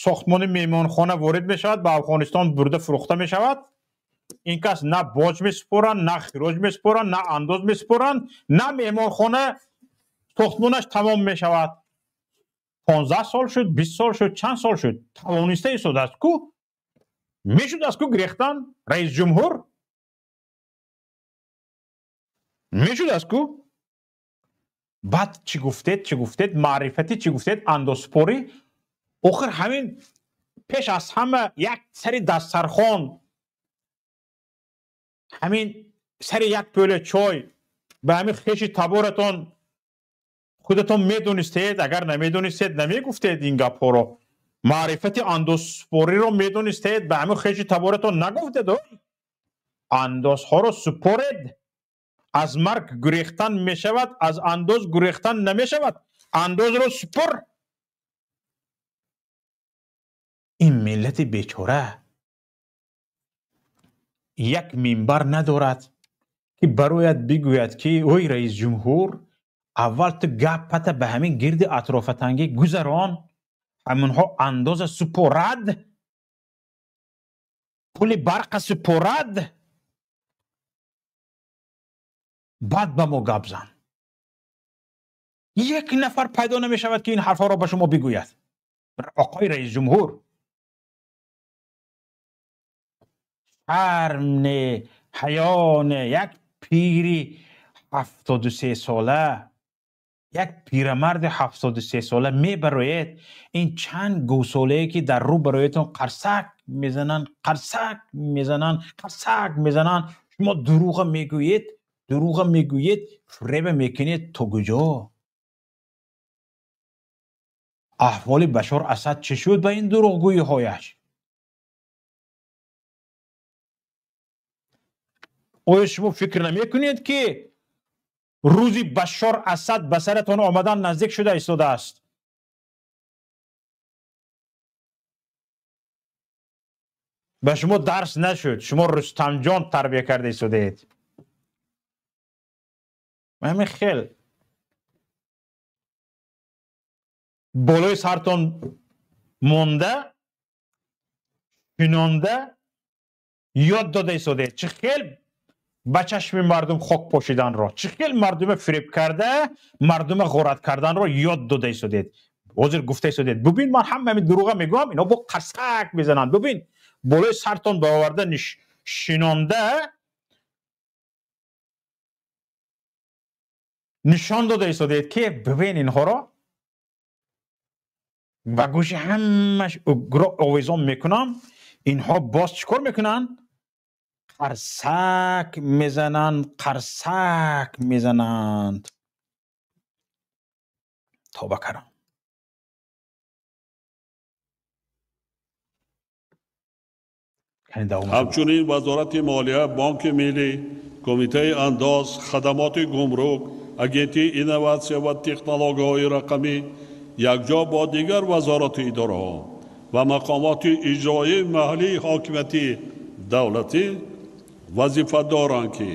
сохтмони меҳмонхона ворид мешавад, ба Афғонистон бурда фурӯхта мешавад. Ин кас на боҷ месупоранд, на хироҷ месупоранд, на андоз месупоранд, на меҳмонхона сохтмонаш тамом мешавад. 15 сол шуд, 20 сол шуд, чанд сол шуд, тавониста истодааст ку? Мешуд аз ку гирехтан раис ҷумҳур? Мешуд аз ку? Баъд чӣ гуфтед, чӣ гуфтед, маърифатӣ чӣ гуфтед, андозсупорӣ? Охир ҳамин пеш аз ҳама як сари дастархон, ҳамин сари як пӯла чой ба ҳамин хеши таборатон худатон медонистед, агар намедонистед намегуфтед ин гапҳоро. Маърифати андозсупориро медонистед, ба ҳамин хеши таборатон нагуфтед. Андозҳоро супоред, аз марг гурехтан мешавад, аз андоз гурехтан намешавад. Андозро супор. Ин миллати бечора як минбар надорад ки барояд бигӯяд ки ой раис ҷумҳур, аввал ту гапата ба ҳамин гирди атрофатангӣ гузарон, ҳамонҳо андоза супорад, пули барқа супорад, баъд ба мо гап зан. Як нафар пайдо намешавад ки ин ҳарфҳоро ба шумо бигӯяд. Оқои раис ҷумҳур, шарм не, ҳаё не, як пири 73 сола, як пирамарди 73 сола мебароед, ин чанд гӯсолае ки дар рӯ бароятон қарсак мезананд, қарсак мезананд, қарсак мезананд, шумо дурӯға мегӯед, дурӯға мегӯед, фреба мекунед то куҷо? Аҳволи Башор Асад чӣ шуд ба ин дурӯғгӯиҳояш? Оё шумо фикр намекунед ки рӯзи Башор Асад ба саратон омадан наздик шуда истодааст? Ба шумо дарс нашуд, шумо Рустамҷон тарбия карда истодаед. Ҳамин хел болои сартон монда, шинонда, ёд дода истодаед. Чӣ хел ба чашми мардум хок пошиданро, чӣ хел мардума фиреб карда, мардума ғорат карданро ёд дода истодед. Ҳозир гуфта истодед, бубин ман ҳама ҳамин дурӯға мегӯям, ино бо қарсак мезананд. Бубин болои сартон бароварда шинонда нишон дода истодед ки бубин инҳоро ба гӯши ҳамаш овезон мекунам, инҳо боз чӣ кор мекунанд? Қарсак мезананд, қарсак мезананд. Тавба кардам. Ҳамчунин Вазорати молия, Бонки миллӣ Кумитаи андоз, хадамоти гумрук, Агентии инноватсия ва технологияҳои рақамӣ якҷо бо дигар вазорату идораҳо ва мақомоти иҷроии маҳаллии ҳокимияти давлатӣ вазифа доранд, ки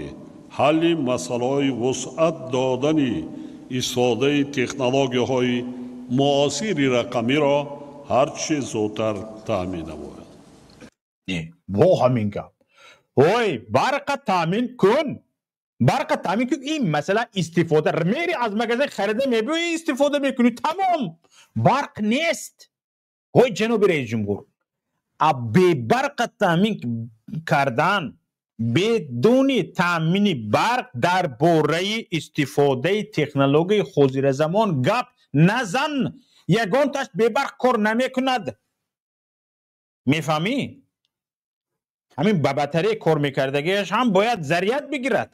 ҳалли масъалаҳои вусъат додани истифодаи технологияҳои муосири рақамиро ҳарчи зудтар таъмин намоянд. Бо ҳамин гап, ой, барқа таъмин кун, барқа таъмин кун. Ин масъала истифода мери, аз магазин харида мебиёӣ, истифода мекунӣ, тамом. Барқ нест, ой ҷаноби раисҷумҳур. А бебарқа таъмин кардан, бидуни таъмини барқ дар бораи истифодаи технологияи ҳозиразамон гап назан. Ягонташ бебарқ кор намекунад, мефаҳмӣ? Ҳамин ба батарея кор мекардагиаш ҳам бояд заряд бигирад.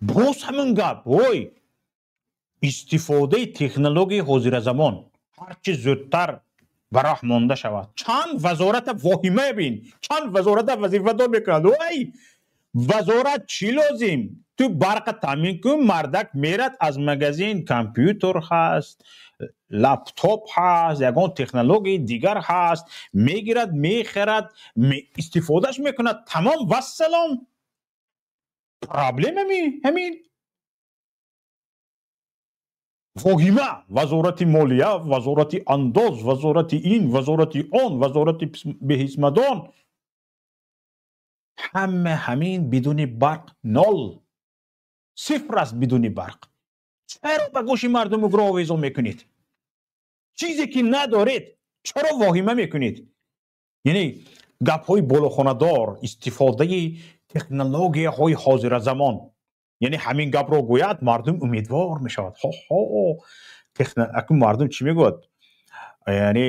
Боз ҳамин гап, ой, истифодаи технологияи ҳозиразамон ҳарчи зудтар ба роҳ монда шавад. Чанд вазората воҳима бин, чанд вазората вазифадор мекунад. Ой, вазорат чӣ лозим? Ту барқа таъмин кун, мардак мерад аз магазин, компютер ҳаст, лаптоп ҳаст, ягон технологияи дигар ҳаст, мегирад, мехарад, истифодаш мекунад, тамом, вассалом. Проблемами ҳамин воҳима. Вазорати молия, вазорати андоз, вазорати ин, вазорати он, вазорати беҳисмадон, ҳама ҳамин бидуни барқ нол, сифр аст бидуни барқ. Чаро ба гӯши мардум угро овезон мекунед? Чизе ки надоред чаро воҳима мекунед? Яъне гапҳои болохонадор, истифодаи технологияҳои ҳозиразамон, яъне ҳамин гапро гӯяд, мардум умедвор мешавад. Хо-хо, акун мардум чӣ мегӯяд? Яъне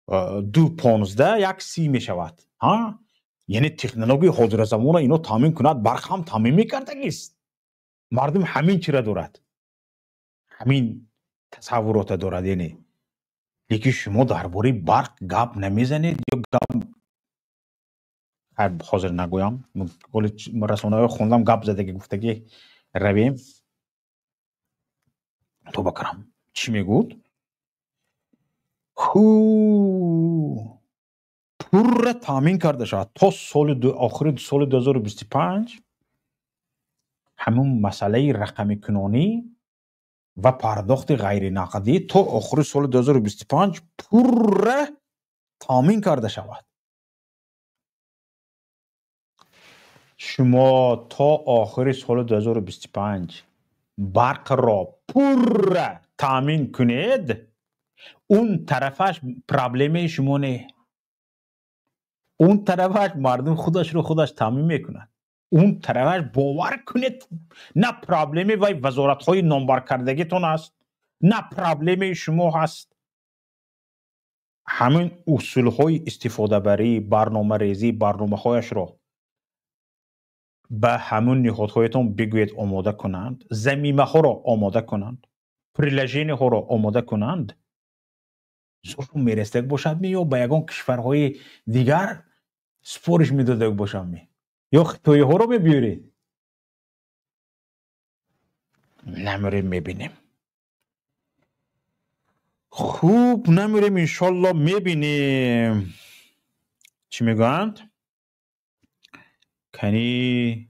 2.15 1.30 мешавад. Яъне технологияи ҳозиразамонро ино таъмин кунад, барқ ҳам таъмин мекардагист. Мардум ҳамин чира дорад, ҳамин тасаввурота дорад. Яъне лекин шумо дар бораи барқ гап намезанед ё гап ҳозир нагӯям, расонаҳо хондам, гап задаги гуфтагӣ равем. Тоба карам, чӣ мегӯд? Ху, пурра таъмин карда шавад то соли охири соли 2025 ҳамун масъалаи рақамикунонӣ ва пардохти ғайринақдӣ то охири соли 2025 пурра таъмин карда шавад. Шумо то охири соли 2025 барқро пурра таъмин кунед, он тарафаш проблемаи шумо не, он тарафаш мардум худашро худаш таъмин мекунад. Он тарафаш, бовар кунед, на проблеми вай вазоратҳои номбаркардагитон аст, на проблемаи шумо ҳаст. Ҳамин усулҳои истифодабарӣ, барномарезӣ, барномаҳояшро ба ҳамун ниҳодҳоятон бигӯед омода кунанд, замимаҳоро омода кунанд, приложениҳоро омода кунанд. Зурум мерасидаг бошад ми ё ба ягон кишварҳои дигар супориш медодаг бошам ми ё хитоиҳоро мебиёред? Намерем, мебинем. Хуб, намерем, иншолло мебинем. Чӣ мегӯянд? Кани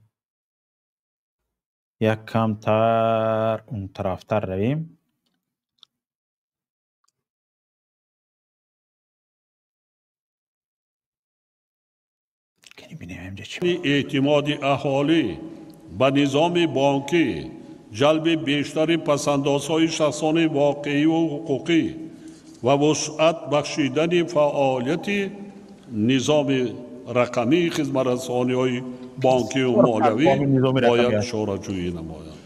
як камтар он тарафтар равем. Кани бинем инҷа чӣ. Эътимоди аҳолӣ ба низоми бонкӣ, ҷалби бештари пасандозҳои шахсони воқеиву ҳуқуқӣ ва вусъат бахшидани фаъолияти низоми рақамии хизматрасониҳои бонкию молиявӣ бояд чораҷӯӣ намоянд.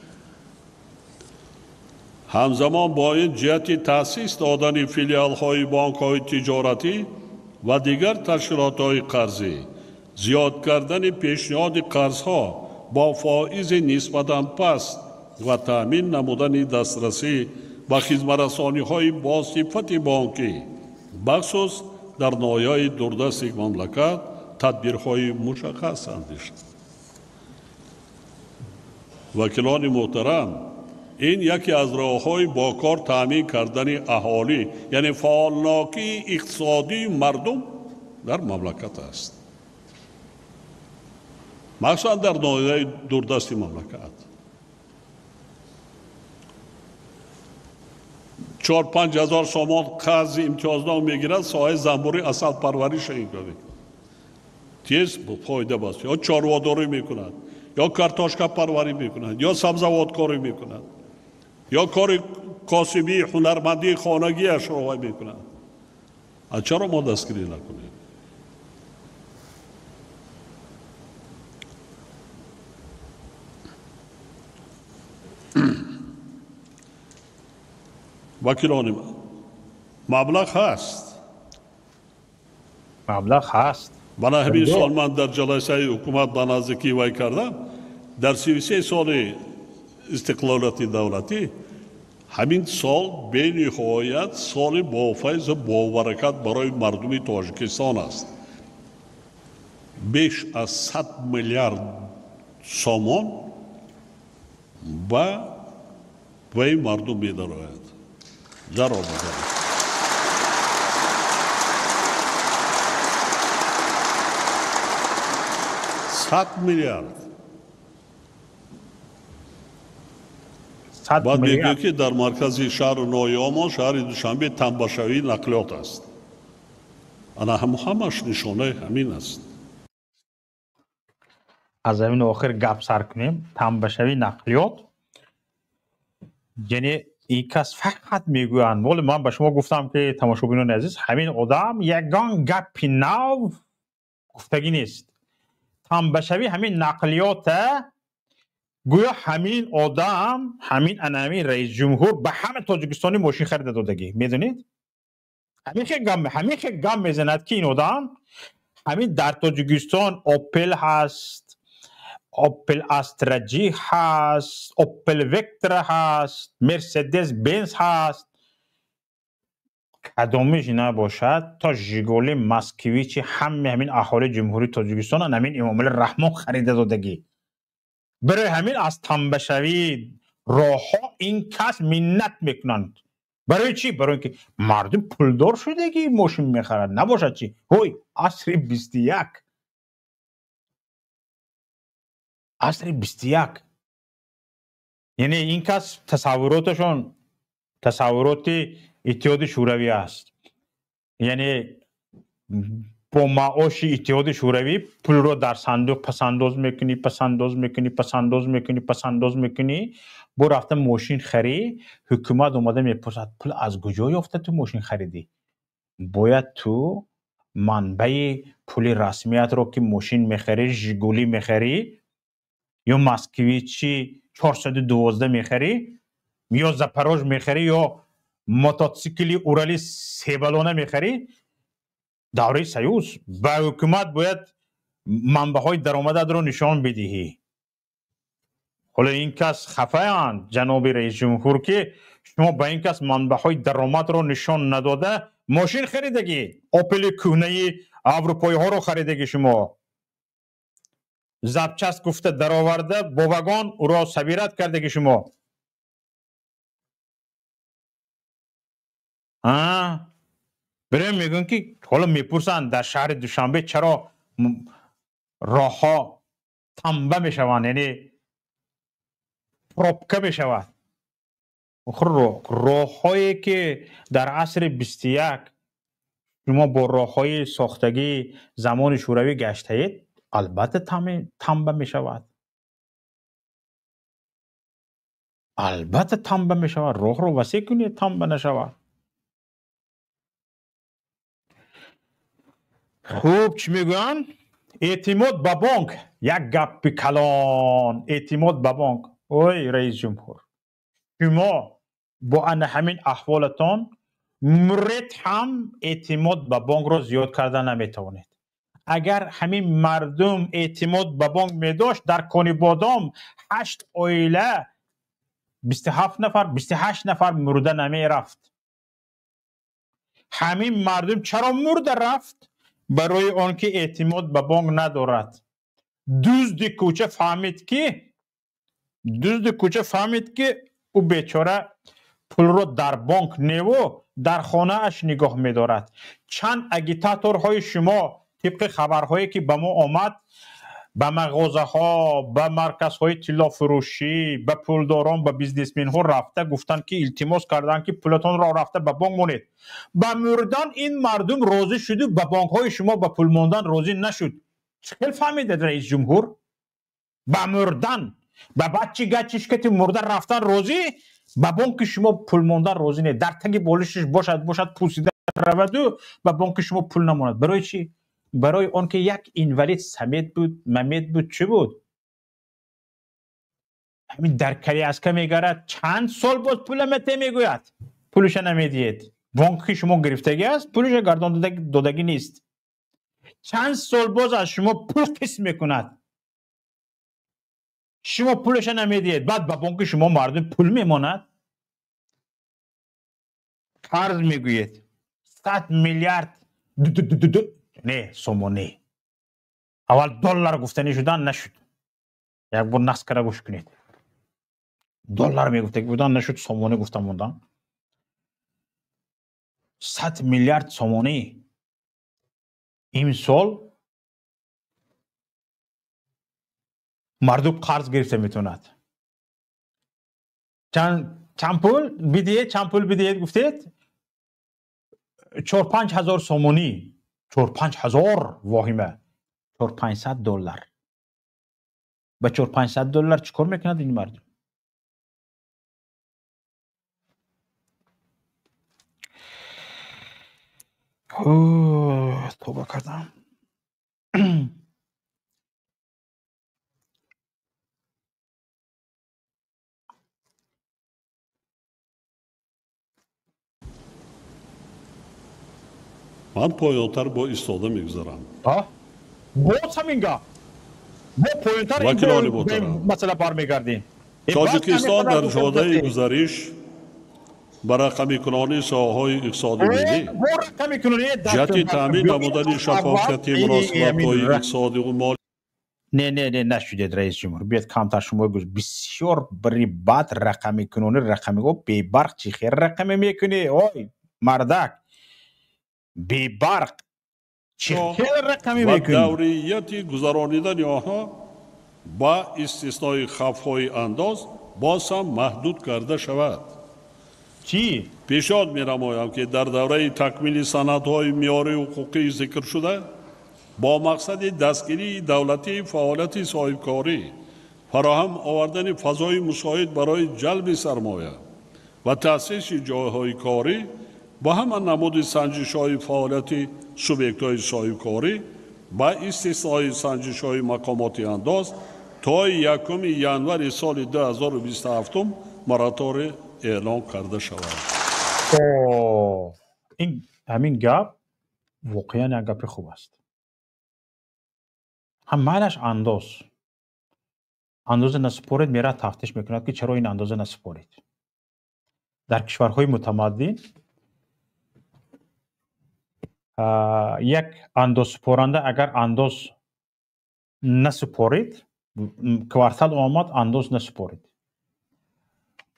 Ҳамзамон бо ин, ҷиҳати таъсис додани филиалҳои бонкҳои тиҷоратӣ ва дигар ташкилотҳои қарзӣ, зиёд кардани пешниҳоди қарзҳо бо фоизи нисбатан паст ва таъмин намудани дастрасӣ ба хизматрасониҳои босифати бонкӣ, бахусус дар ноҳияи дурдасти мамлакат тадбирҳои мушаххас андешид. Вакилони муҳтарам, ин яке аз роҳҳои бо кор таъмин кардани аҳолӣ, яъне фаъолнокии иқтисодии мардум дар мамлакат аст, махсусан дар ноҳияи дурдасти мамлакат. 4-5 ҳазор сомон қарзи имтиёзном мегирад, соҳаи занбӯри асалпарвариша ин кор мекунад, тез фоида баст, ё чорводорӣ мекунад, ё картошкапарварӣ мекунад, ё сабзавоткорӣ мекунад, ё кори косибии ҳунармандии хонагиашро вай мекунад. А чаро мо дастгирӣ накунем? Вакилони, маблағ ҳаст, маблағ ҳаст. Бана ҳамин сол ман дар ҷаласаи ҳукумат ба наздикӣ вай кардам, дар 33 соли истиқлолияти давлатӣ ҳамин сол бениҳоят соли бофайзу бобаракат барои мардуми Тоҷикистон аст. Беш аз 100 миллиард сомон ба ваи мардум медарояд. Даромад. 100 миллиард. Баъд мегӯяд, ки дар маркази шаҳру ноҳияҳомон, шаҳри Душанбе, танбашавии нақлиёт аст. Ана ҳамаш нишонаи ҳамин аст. Аз ҳамин охир гап сар кунем. Танбашавии нақлиёт, яъне ин кас фақат мегӯянд. Вале ман ба шумо гуфтам, ки тамошобинони азиз, ҳамин одам ягон гапи нав гуфтагӣ нест. Танбашавии ҳамин нақлиёта гӯё ҳамин одам, ҳамин анамин раисҷумҳур ба ҳама тоҷикистони мошин харида додагӣ. Медонед? Ҳамин хел гам мезанад, ки ин одам ҳамин дар Тоҷикистон Опел ҳаст, Опел Астра Ҷи ҳаст, Опел Вектра ҳаст, Мерседес Бенз ҳаст. Кадомиш набошад, то Жигули, Москвичи, ҳаме ҳамин аҳолии Ҷумҳурии Тоҷикистон ҳамин Эмомалӣ Раҳмон харида додагӣ. Барои ҳамин аз танбашавии роҳҳо ин кас миннат мекунанд. Барои чӣ? Барои ки мардум пулдор шудагӣ мошин мехарад. Набошад чӣ? Ҳой, асри 21. Асри 21. Яъне ин кас тасаввуроташон тасаввуроти Иттиҳоди Шӯравӣ аст. Яъне бо маоши Иттиҳоди Шӯравӣ пулро дар сандуқ пасандоз мекунӣ, пасандоз мекунӣ, пасандоз мекунӣ, пасандоз мекунӣ, бо рафта мошин харӣ, ҳукумат омада мепурсад, пул аз куҷо ёфта ту мошин харидӣ? Бояд ту манбаи пули расмиятро, ки мошин мехарӣ, Жигули мехарӣ ё Москвичи 412 мехарӣ, ё Запорож мехарӣ, ё мототсикли Урали себалона мехарӣ, давраи Союз ба ҳукумат бояд манбаъҳои даромадатро нишон бидиҳӣ. Ҳоло ин кас хафаанд, ҷаноби раисҷумҳур, ки шумо ба ин кас манбаъҳои даромадро нишон надода мошин харидагӣ, Опели кӯҳнаи аврупоиҳоро харидагӣ шумо. Запчаст гуфта дароварда, бо вагон ӯро сабират кардагӣ шумо. Берем мегӯям, ки ҳоло мепурсанд, дар шаҳри Душанбе чаро роҳҳо танба мешаванд, яъне пробка мешавад. Охир роҳҳое ки дар асри 21 шумо бо роҳҳои сохтагии замони Шӯравӣ гаштаед, албатта танба мешавад. Албатта танба мешавад. Роҳро васеъ кунед, танба нашавад. Хуб, чӣ мегӯянд? Эътимод ба бонк, як гапи калон. Эътимод ба бонк. Ой, раисҷумҳур, шумо бо ана ҳамин аҳволатон муред ҳам эътимод ба бонкро зиёд карда наметавонед. Агар ҳамин мардум эътимод ба бонк медошт, дар Конибодом 8 оила 27 нафар, 28 нафар мурда намерафт. Ҳамин мардум чаро мурда рафт? Барои он ки эътимод ба бонк надорад. Дузди кӯча фаҳмид ки ӯ бечора пулро дар бонк неву дар хонааш нигоҳ медорад. Чанд агитаторҳои шумо тибқи хабарҳое ки ба мо омад, ба мағозаҳо, ба марказҳои тиллофурӯшӣ, ба пулдорон, ба бизнесменҳо рафта гуфтанд ки илтимос карданд ки пулатонро рафта ба бонк монед. Ба мурдан ин мардум розӣ шуду ба бонкҳои шумо ба пул мондан розӣ нашуд. Чӣ хел фаҳмидед, раис ҷумҳур? Ба мурдан, ба бачи гачишкати мурда рафтан розӣ, ба бонки шумо пул мондан розӣ не. Дар таги болишиш бошад пусида раваду ба бонки шумо пул намонад. Барои чӣ? Барои он ки як инвалид Самед буд, Мамед буд, чӣ буд? Ҳамин дар коляска мегарад, чанд сол боз пула мете мегӯяд, пулуша намедиҳед. Бонки шумо гирифтагӣ аст, пулуша гардон додагӣ нест. Чанд сол боз аз шумо пул қисм мекунад, шумо пулаша намедиҳед. Баъд ба бонки шумо мардум пул мемонад. Қарз мегӯед 100 миллиард не сомонӣ. Аввал доллар гуфтанӣ шудан нашуд. Як бор нақс кара гӯш кунед. Доллар мегуфтагӣ будан нашуд, сомонӣ гуфта мондан. 100 миллиард сомонӣ имсол мардум қарз гирифта метавонад. Чанд пул бидиҳед, чанд пул бидиҳед гуфтед? 4-5 ҳазор сомонӣ. 4-5 ҳазор воҳима. 4-500 доллар. Ба 4-500 доллар чӣ кор мекунад ин мардум? Тоба кардам. Ман поёнтар бо истода мегузарам. Боз ҳамин гап. Бо поёнтар ин масъала бармегардем. Тоҷикистон дар ҷодаи гузариш ба рақамикунонии соҳаҳои иқтисоди миллӣ ҷиҳати таъмин намудани шаффофияти муносибатҳои иқтисодиву моли. Не, не, не, нашудед, раис ҷумҳур. Биёед камтар шумо гӯш. Бисёр бири бад рақамикунони рақамиго бебарқ чӣ хел рақаме мекунӣ? Ой, мардак, бебарқ чӣ хел рақаме мекунӣ? Ва даврияти гузаронидани онҳо ба истиснои хавфҳои андоз боз ҳам маҳдуд карда шавад. Чӣ? Пешниҳод менамоям ки дар давраи такмили санадҳои меъёрии ҳуқуқии зикршуда бо мақсади дастгирии давлатии фаъолияти соҳибкорӣ, фароҳам овардани фазои мусоид барои ҷалби сармоя ва таъсиси ҷойҳои корӣ ба ҳама намуди санҷишҳои фаъолияти субъектҳои соҳибкорӣ ба истиснои санҷишҳои мақомоти андоз то 1 январи соли 2027 мораторий эълон карда шавад. Ин ҳамин гап воқеан як гапи хуб аст. Ҳам майлаш андоз. Андоза насупоред, мерад тафтиш мекунад ки чаро ин андоза насупоред. Дар кишварҳои мутамаддин як андозсупоранда агар андоз насупорид, квартал омад андоз насупорид,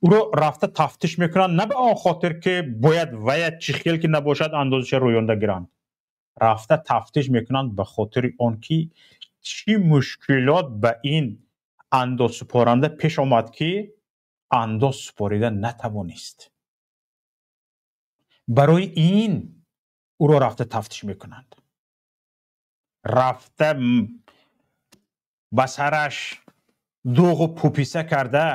ӯро рафта тафтиш мекунанд на ба он хотир ки бояд вая чӣ хел ки набошад андозаша рӯёнда гиранд. Рафта тафтиш мекунанд ба хотири он ки чӣ мушкилот ба ин андозсупоранда пеш омад ки андоз супорида натавонист. Барои ин ӯро рафта тафтиш мекунанд. Рафта ба сараш дуғу пуписа карда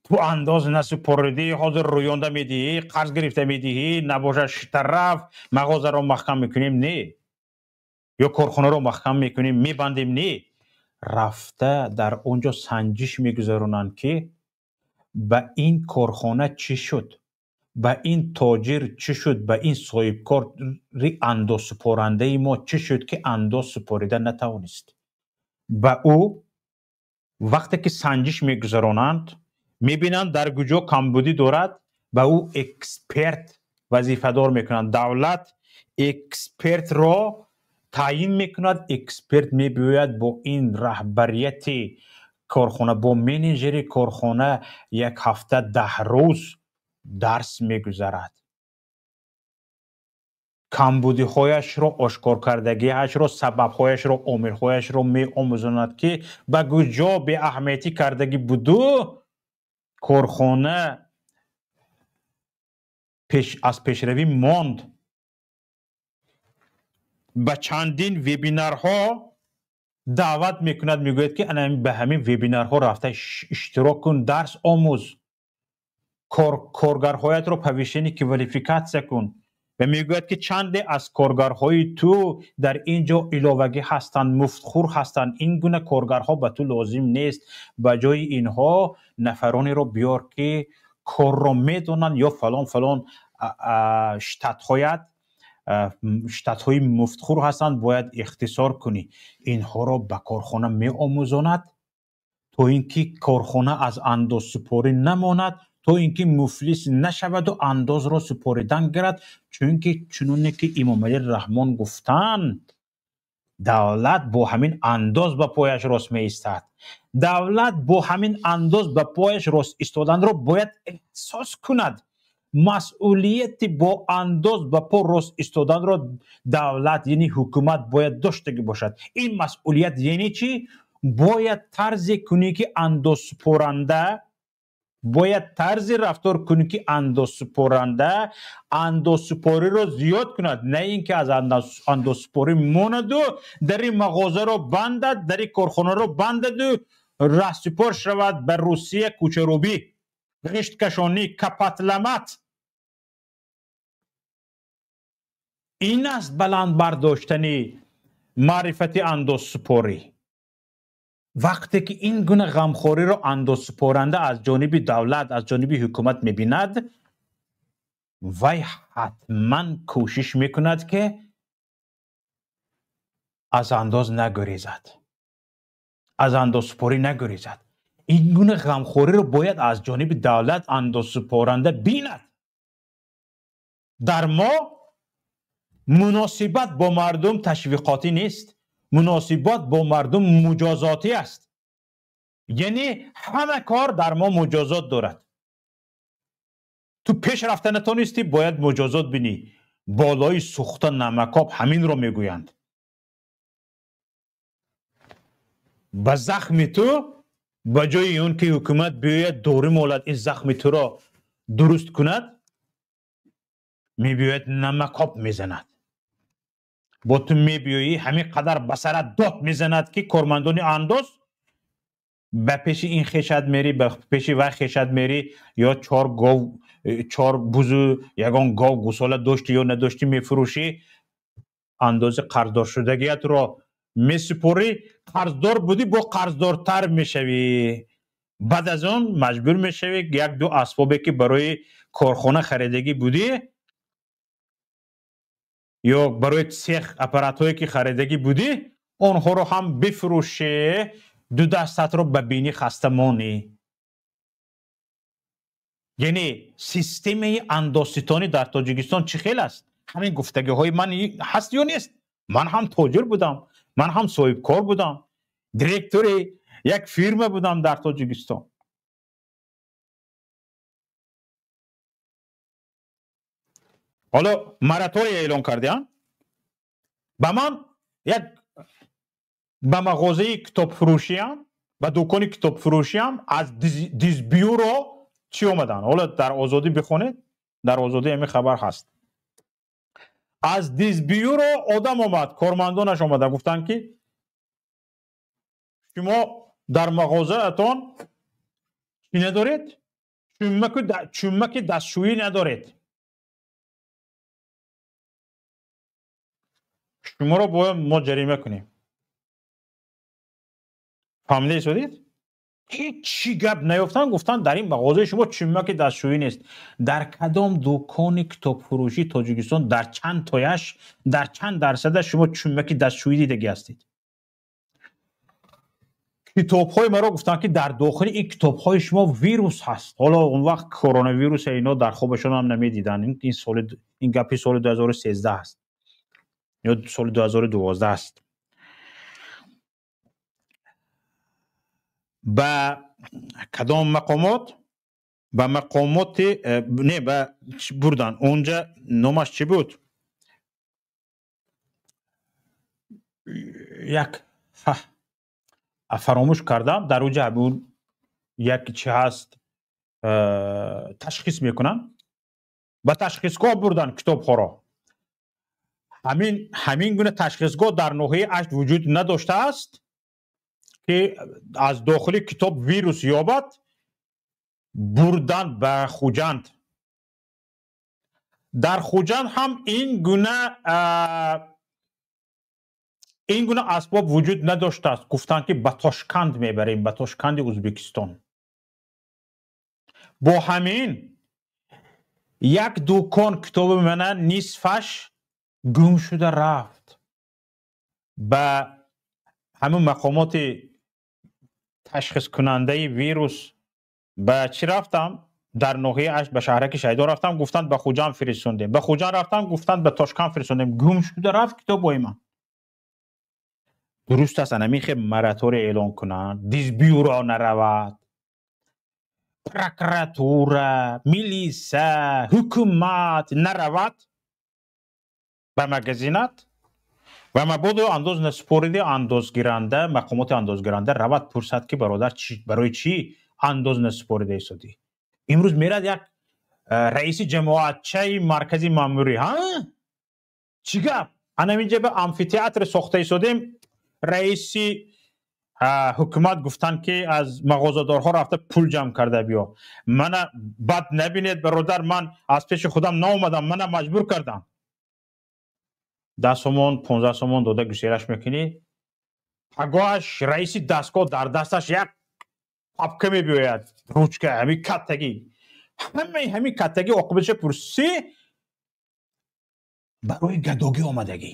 ту андоз насупоридӣ, ҳозир рӯёнда медиҳӣ, қарз гирифта медиҳӣ, набошад штраф, мағозаро маҳкам мекунем, не, ё корхонаро маҳкам мекунем, мебандем, не. Рафта дар он ҷо санҷиш мегузаронанд ки ба ин корхона чӣ шуд, ба ин тоҷир чӣ шуд, ба ин соҳибкори андозсупорандаи мо чӣ шуд ки андоз супорида натавонист. Ба ӯ вақте ки санҷиш мегузаронанд, мебинанд дар куҷо камбудӣ дорад, ба ӯ эксперт вазифадор мекунанд. Давлат Экспертро таъин мекунад, эксперт мебиёяд бо ин раҳбарияти корхона, бо менеҷери корхона як ҳафта 10 рӯз дарс мегузарад. Камбудиҳояшро, ошкоркардагиашро, сабабҳояшро, омилҳояшро меомӯзонад, ки ба куҷо беаҳамиятӣ кардагӣ буду корхона аз пешравӣ монд. Ба чандин вебинарҳо даъват мекунад, мегӯяд, ки ба ҳамин вебинарҳо рафта иштирок кун, дарс омӯз, коргарҳоятро повышение квалификация кун. Ва мегӯяд, ки чанде аз коргарҳои ту дар ин ҷо иловагӣ ҳастанд, муфтхӯр ҳастанд, ин гуна коргарҳо ба ту лозим нест, ба ҷои инҳо нафаронеро биёр, ки корро медонанд ё фалон фалон штатҳоят штатҳои муфтхӯр ҳастанд, бояд ихтисор кунӣ. Инҳоро ба корхона меомӯзонад, то ин ки корхона аз андозсупорӣ намонад, то ин ки муфлис нашаваду андозро супоридан гирад. Чунки чуноне ки Имомалӣ Раҳмон гуфтанд, давлат бо ҳамин андоз ба пояш рост меистад. Давлат бо ҳамин андоз ба пояш рост истоданро бояд эҳсос кунад. Масъулияти бо андоз ба по рост истоданро давлат, яъне ҳукумат бояд доштагӣ бошад. Ин масъулият яъне чӣ? Бояд тарзе кунӣ, ки андозсупоранда, бояд тарзи рафтор кунӣ, ки андозсупоранда андозсупориро зиёд кунад, на ин ки аз андозсупорӣ монаду дари мағозаро бандад, дари корхонаро бандаду раҳсупор шавад ба Русия, кӯчарӯбӣ, ғишткашонӣ, капатламат. Ин аст баланд бардоштани маърифати андозсупорӣ. Вақте ки ин гуна ғамхориро андозсупоранда аз ҷониби давлат, аз ҷониби ҳукумат мебинад, вай ҳатман кӯшиш мекунад, ки аз андоз нагурезад, аз андозсупорӣ нагурезад. Ин гуна ғамхориро бояд аз ҷониби давлат андозсупоранда бинад. Дар мо муносибат бо мардум ташвиқотӣ нест, муносибат бо мардум муҷозотӣ аст. Яъне ҳама кор дар мо муҷозот дорад. Ту пеш рафта натонистӣ, бояд муҷозот бинӣ. Болои сӯхта намакоб, ҳаминро мегӯянд. Ба захми ту ба ҷои он ки ҳукумат биёяд дорӣ молад, ин захми туро дуруст кунад, мебиёяд намакоб мезанад. Бо ту мебиёӣ, ҳамин қадар ба сарат дод мезанад, ки кормандони андоз ба пеши ин хешат мерӣ, ба пеши вай хешат мерӣ, ё чор гов, чор бузу, ягон гов, гусола доштӣ ё надоштӣ, мефурӯшӣ, андози қарздоршудагиятро месупорӣ. Қарздор будӣ, бо қарздортар мешавӣ. Баъд аз он маҷбур мешавӣ як ду асбобе, ки барои корхона харидагӣ будӣ ё барои цех аппаратҳое, ки харидагӣ будӣ, онҳоро ҳам бифурӯшӣ, ду дастатро ба бинӣ хаста монӣ. Яъне системаи андозситонӣ дар Тоҷикистон чӣ хел аст? Ҳамин гуфтагиҳои ман ҳаст ё нест? Ман ҳам тоҷир будам, ман ҳам соҳибкор будам, директори як фирма будам дар Тоҷикистон. Ҳоло моратория эълон кардиам. Ба ман як ба мағозаи китобфурӯшиам, ба дукони китобфурӯшиам аз дизбюро чӣ омаданд. Ҳоло дар Озодӣ бихонед, дар Озодӣ ҳамин хабар ҳаст. Аз дизбюро одам омад, кормандонаш омада гуфтанд, ки шумо дар мағозаатон чӣ надоред? Чӯмаки дастшӯӣ надоред, шуморо бояд мо ҷарима кунем. Фаҳмида истодед? Ҳечи гап наёфтанд, гуфтанд, дар ин мағозаи шумо чӯмаки дастшӯӣ нест. Дар кадом дукони китобфурӯшии Тоҷикистон, дар чанд тояш, дар чанд дарсадаш шумо чӯмаки дастшӯӣ дидагӣ ҳастед? Китобҳои маро гуфтанд, ки дар дохили ин китобҳои шумо вирус ҳаст. Ҳоло он вақт коронавируса ино дар хобашон ҳам намедиданд. Ин соли, ин гапи соли 2013 аст. ё соли 2012 аст. Ба кадом мақомот? Ба мақомоти не, ба бурдан онҷа номаш чӣ буд? Як фаромӯш кардам. Дар онҷа як чӣ ҳаст, ташхис мекунанд. Ба ташхисгоҳ бурдан китобҳоро. Ҳамин гуна ташхисгоҳ дар ноҳияи Ашт вуҷуд надоштааст, ки аз дохили китоб вирус ёбад. Бурдан ба Хуҷанд. Дар Хуҷанд ҳам ин гуна асбоб вуҷуд надоштааст. Гуфтанд, ки ба Тошканд мебарем, ба Тошканди Ӯзбекистон. Бо ҳамин як дукон китоби мана нисфаш гум шуда рафт. Ба ҳамин мақомоти ташхискунандаи вирус ба чӣ рафтам? Дар ноҳияи Ашт ба шаҳраки Шайдо рафтам, гуфтанд ба Хуҷанд фиристондем. Ба Хуҷанд рафтам, гуфтанд ба Тошканд фиристондем. Гум шуда рафт китобҳои ман. Дуруст аст, ҳамин хел моратория эълон кунанд, дизбюро наравад, прокуратура, милиса, ҳукумат наравад ба магазинат ва мабодо андоз насупориди андозгиранда, мақомоти андозгиранда равад пурсад, ки бародар, барои чӣ андоз насупорида истодӣ? Имрӯз мерад як раиси ҷамоатчаи маркази маъмурӣ, ҳа? Чӣ гап? Анаминҷа ба амфитеатр сохта истодем, раиси ҳукумат гуфтанд, ки аз мағозадорҳо рафта пул ҷамъ карда биё. Мана бад набинед, бародар, ман аз пеши худам наомадам, мана маҷбур кардам. 10 сомон, 15 сомон дода гусераш мекунӣ. Пагоҳаш раиси дастгоҳ дар дасташ як папка мебиёяд, ручка, ҳамин каттагӣ. Ҳамаи ҳамин каттагӣ оқибатша пурсӣ, барои гадогӣ омадагӣ.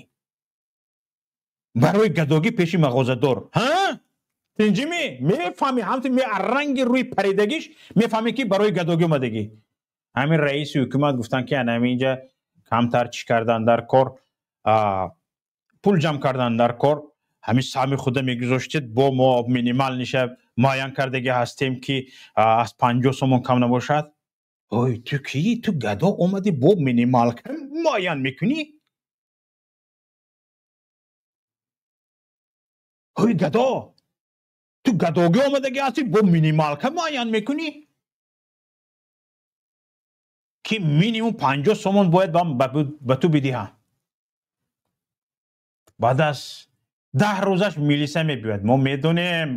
Барои гадогӣ пеши мағозадор. Ҳа? Тинҷимӣ? Мефаҳмӣ, ҳамту ранги рӯи паридагиш мефаҳмӣ, ки барои гадогӣ омадагӣ. Ҳамин раиси ҳукумат гуфтанд, ки ана ҳаминҷа камтар чӣ кардан дар кор, пул ҷамъ кардан дар кор, ҳамин саҳми худа мегузоштед, бо мо минимал ниша муайян кардагӣ ҳастем, ки аз 50 сомон кам набошад. Ой, ту кӣ? Ту гадо омадӣ, бо минималка муайян мекунӣ? Ой, гадо, ту гадогӣ омадагӣ ҳастӣ, бо минималка муайян мекунӣ, ки минимум 50 сомон бояд ба ту бидиҳам. Баъд аз 10 рӯзаш милиса мебиёяд. Мо медонем,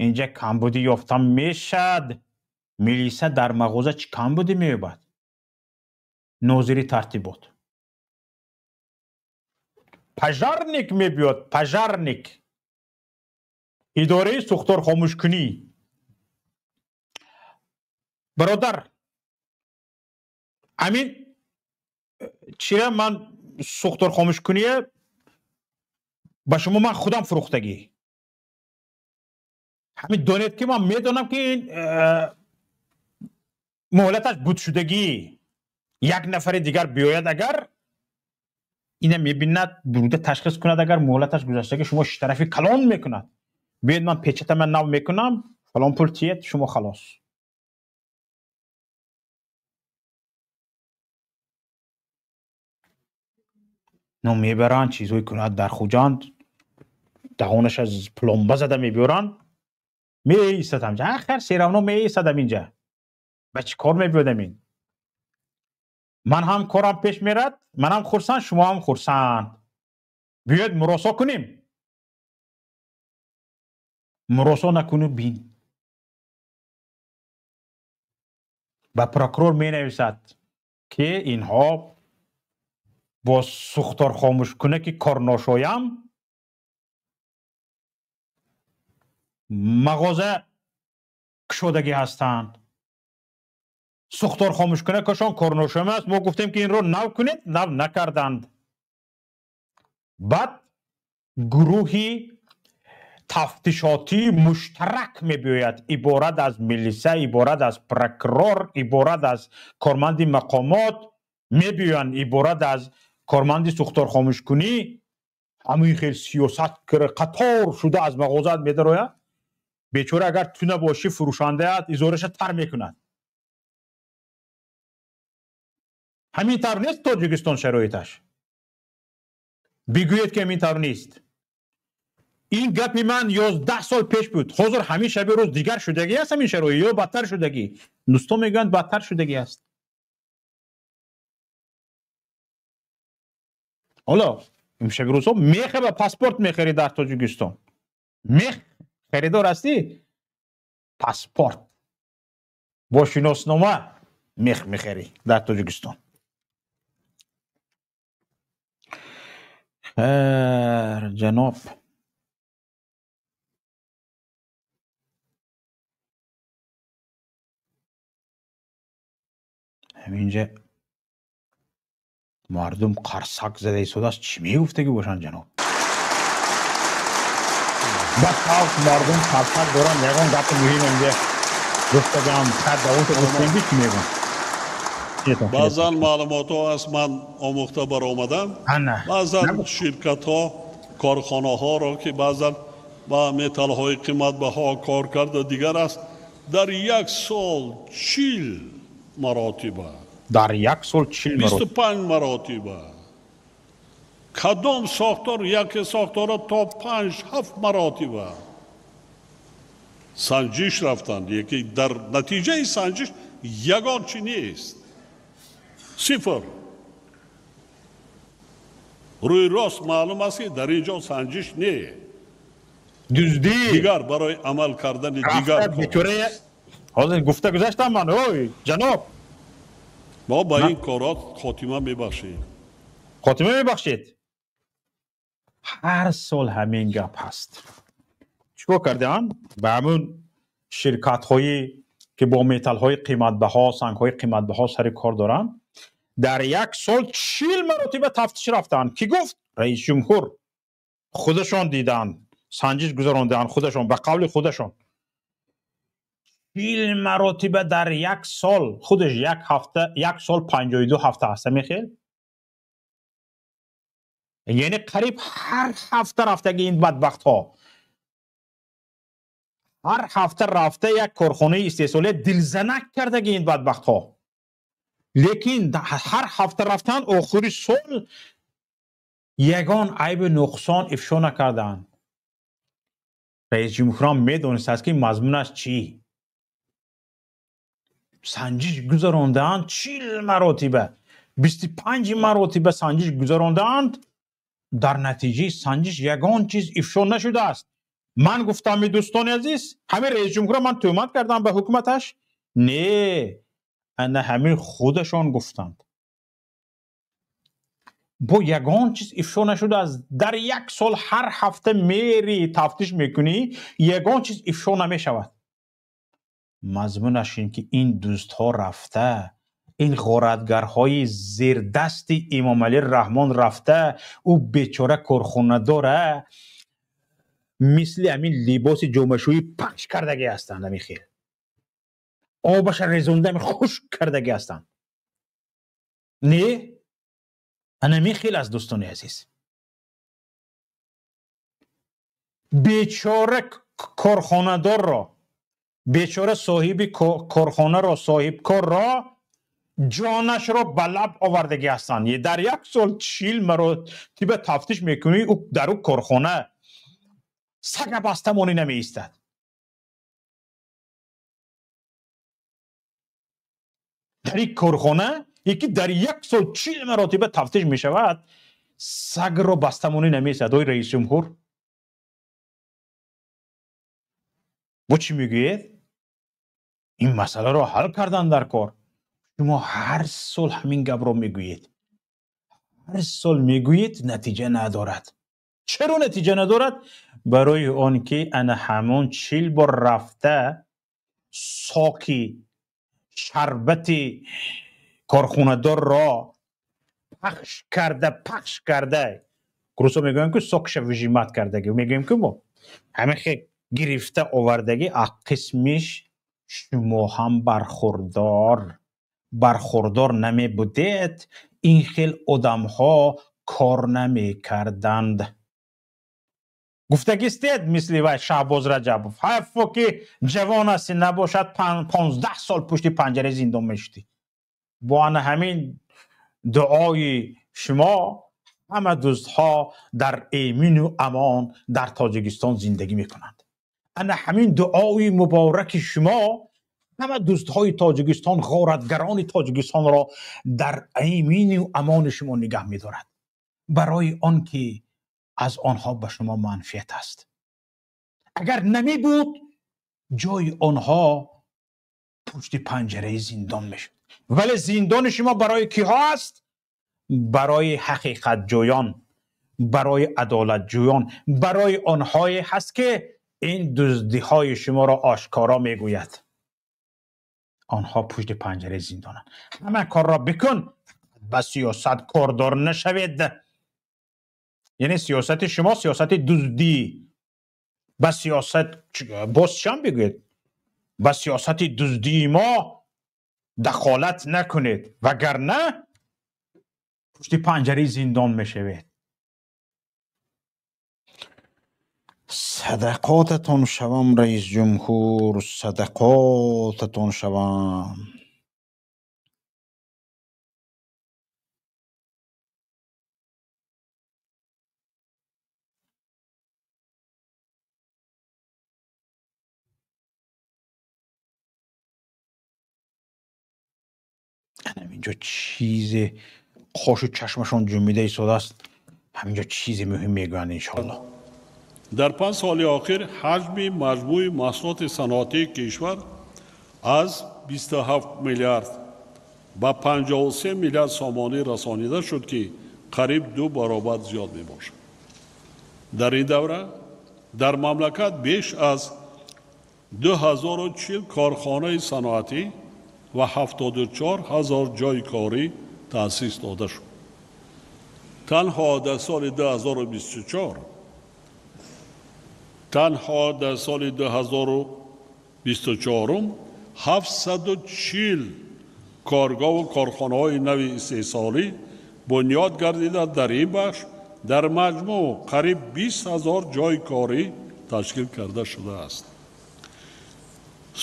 инҷа камбудӣ ёфта мешад. Милиса дар мағоза чӣ камбудӣ меёбад? Нозири тартибот. Пожарник мебиёд, пожарник. Идораи сӯхторхомӯшкунӣ. Бародар, ҳамин чира ман сӯхторхомӯшкуние ба шумо ман худам фурӯхтагӣ. Ҳамин донед, ки ман медонам, ки ин муҳлаташ будшудагӣ. Як нафари дигар биёяд, агар ина мебинад, буруда ташхис кунад, агар муҳлаташ гузаштагӣ, шумо штрафи калон мекунад. Биёед, ман печатама нав мекунам, фалон пул тиед, шумо халос. Но мебаранд, чизҳое кунад дар Хуҷанд, даҳонаш аз пломба зада мебиёранд, меистад ҳамҷа. Ахир серавно меистад ҳаминҷа. Ба чӣ кор мебиёдам ин? Ман ҳам корам пеш мерад, манам хурсанд, шумо ҳам хурсанд. Биёед муросо кунем. Муросо накунӣ, бин. Ба прокурор менависад, ки инҳо бо сӯхторхомӯшкунаки корношоям мағоза кушодагӣ ҳастанд. Сӯхторхомӯшкунакашон корношоям аст. Мо гуфтем, ки инро нав кунед, нав накарданд. Баъд гурӯҳи тафтишотии муштарак мебиёяд, иборат аз милиса, иборат аз прокурор, иборат аз корманди мақомот мебиёянд, иборат аз Корманди сӯхторхомӯшкунӣ ҳамин хел сиёсат қатор шуда аз мағозаат медарояд. Бечора агар ту набошӣ, фурӯшандаят изораша тар мекунад. Ҳамин тавр нест Тоҷикистон шароиташ? Бигӯед, ки ҳамин тавр нест. Ин гапи ман 11 сол пеш буд. Ҳозир ҳамин шаби рӯз дигар шудагӣ аст ҳамин шароит ё бадтар шудагӣ? Дӯстон мегӯянд, бадтар шудагӣ аст. Ҳоло имшаби рӯзҳо мехе ба паспорт мехарӣ дар Тоҷикистон. Мех харидор ҳастӣ, паспорт бо шиноснома мех мехарӣ дар Тоҷикистон. Хайр, ҷаноб. Ҳаминҷа мардум қарсак зада истодааст. Чӣ мегуфтагӣ бошанд, ҷаноб? Ба халқ мардум қарсак доранд, ягон гапи муҳим инҷа гуфтагам, хар давонто гуфтагӣ чӣ мегӯянд? Баъзан маълумотҳо аст, ман омӯхта баромадам. Баъзан ширкатҳо, корхонаҳоро, ки баъзан ба металлҳои қиматбаҳо кор карда дигар аст, дар як сол 40 маротиба, дар як сол 40 25 маротиба, кадом сохтор, яке сохторо то 5-7 маротиба санҷиш рафтанд, яке дар натиҷаи санҷиш ягон чи нест, сифр. Рӯи рост маълум аст, ки дар ин ҷо санҷиш не, дуздӣ дигар барои амал кардани дигар. Ҳозир гуфта гузаштам ман, ой ҷаноб. Мо ба ин корот хотима мебахшем. Хотима мебахшед. Ҳар сол ҳамин гап ҳаст. Чӣ кор кардаанд? Ба ҳамун ширкатҳое ки бо металлҳои қиматбаҳо, сангҳои қиматбаҳо сари кор доранд, дар як сол 40 маротиба тафтиш рафтаанд. Кӣ гуфт? Раис ҷумҳур. Худашон дидаанд, санҷиш гузарондаанд худашон, ба қавли худашон. 40 маротиба дар як сол, худаш як ҳафта, як сол 52 ҳафта аст, мехел? Яъне қариб ҳар ҳафта рафтаги ин бадбахтҳо. Ҳар ҳафта рафта як корхонаи истеҳсолия дилзанак кардаги ин бадбахтҳо. Лекин ҳар ҳафта рафтан, охири сол ягон айбу нуқсон ифшо накардаанд. Раис ҷумҳурам медонистааст, ки мазмунаш чӣ. Санҷиш гузарондаанд 40 маротиба, 25 маротиба санҷиш гузарондаанд. Дар натиҷаи санҷиш ягон чиз ифшо нашудааст. Ман гуфтам, дӯстони азиз, ҳамин раис ҷумҳурро ман тӯҳмат кардам ба ҳукуматаш? Не, ана ҳамин худашон гуфтанд. Бо ягон чиз ифшо нашудааст. Дар як сол ҳар ҳафта мери тафтиш мекунӣ, ягон чиз ифшо намешавад. Мазмунаш ин ки ин дӯстҳо рафта, ин ғоратгарҳои зердасти Имомалӣ Раҳмон рафта, ӯ бечора корхонадора мисли ҳамин либоси ҷомашӯӣ пахш кардагӣ ҳастанд, ҳамин хел обаша резонда ҳамин хушк кардагӣ ҳастанд. Не, анамин хел аст, дӯстони азиз. Бечора корхонадорро, бечора соҳиби корхонаро, соҳибкорро ҷонашро ба лаб овардагӣ ҳастанд. Дар як сол 40 маротиба тафтиш мекунӣ, дар ӯ корхона сага баста монӣ намеистад. Дар ин корхона яке дар як сол 40 маротиба тафтиш мешавад, сагро баста монӣ намеистад. Ой раис ҷумҳур, бо чӣ мегӯед? Ин масъаларо ҳал кардан дар кор. Шумо ҳар сол ҳамин гапро мегӯед, ҳар сол мегӯед, натиҷа надорад. Чаро натиҷа надорад? Барои он ки ана ҳамон 40 бор рафта соки шарбати корхонадорро пахш карда, пахш карда. Русо мегӯянд, ки сокша выжимать кардаги, мегӯем, ки мо ҳамин хел гирифта овардаги, аз қисмиш шумо ҳам бархурдор намебудед. ин хел одамҳо кор намекарданд. Гуфтагистед мисли вай Шаҳбоз Раҷабов, ҳайфо ки ҷавон ҳастӣ, набошад 15 сол пушти панҷараи зиндон мешудӣ. Бо ана ҳамин дуои шумо ҳама дуздҳо дар эмину амон дар Тоҷикистон зиндагӣ мекунанд. Ана ҳамин дуои мубораки шумо ҳама дуздҳои Тоҷикистон, ғоратгарони Тоҷикистонро дар эмину амони шумо нигаҳ медорад, барои он ки аз онҳо ба шумо манфиат аст. Агар намебуд, ҷои онҳо пушти панҷараи зиндон мешуд. Вале зиндони шумо барои киҳо аст? Барои ҳақиқатҷӯён, барои адолатҷӯён, барои онҳое ҳаст ки ин дуздиҳои шуморо ошкоро мегӯяд. Онҳо пушти панҷараи зиндонанд. Ҳама корро бикун, ба сиёсат кордор нашавед. Яъне сиёсати шумо сиёсати дуздӣ. Ба сиёсат боз чам бигӯед? Ба сиёсати дуздии мо дахолат накунед, вагарна пушти панҷараи зиндон мешавед. Садақотатон шавам, раис ҷумҳур, садақотатон шавам. Ҳаминҷо чизе қошу чашмашон ҷунбида истодааст. Ҳаминҷо чизе муҳим мегӯянд иншоаллоҳ. Дар 5 соли охир ҳаҷми маҷмӯи маҳсулоти саноатии кишвар аз 27 миллиард ба 53 миллиард сомонӣ расонида шуд, ки қариб 2 баробар зиёд мебошад. Дар ин давра дар мамлакат беш аз 2040 корхонаи саноатӣ ва 74 ҳазор ҷойи корӣ таъсис дода шуд. Танҳо дар соли 2024 740 коргоҳу корхонаҳои нави истеҳсолӣ бунёд гардида, дар ин бахш дар маҷмӯъ қариб 20 ҳазор ҷойи корӣ ташкил карда шудааст.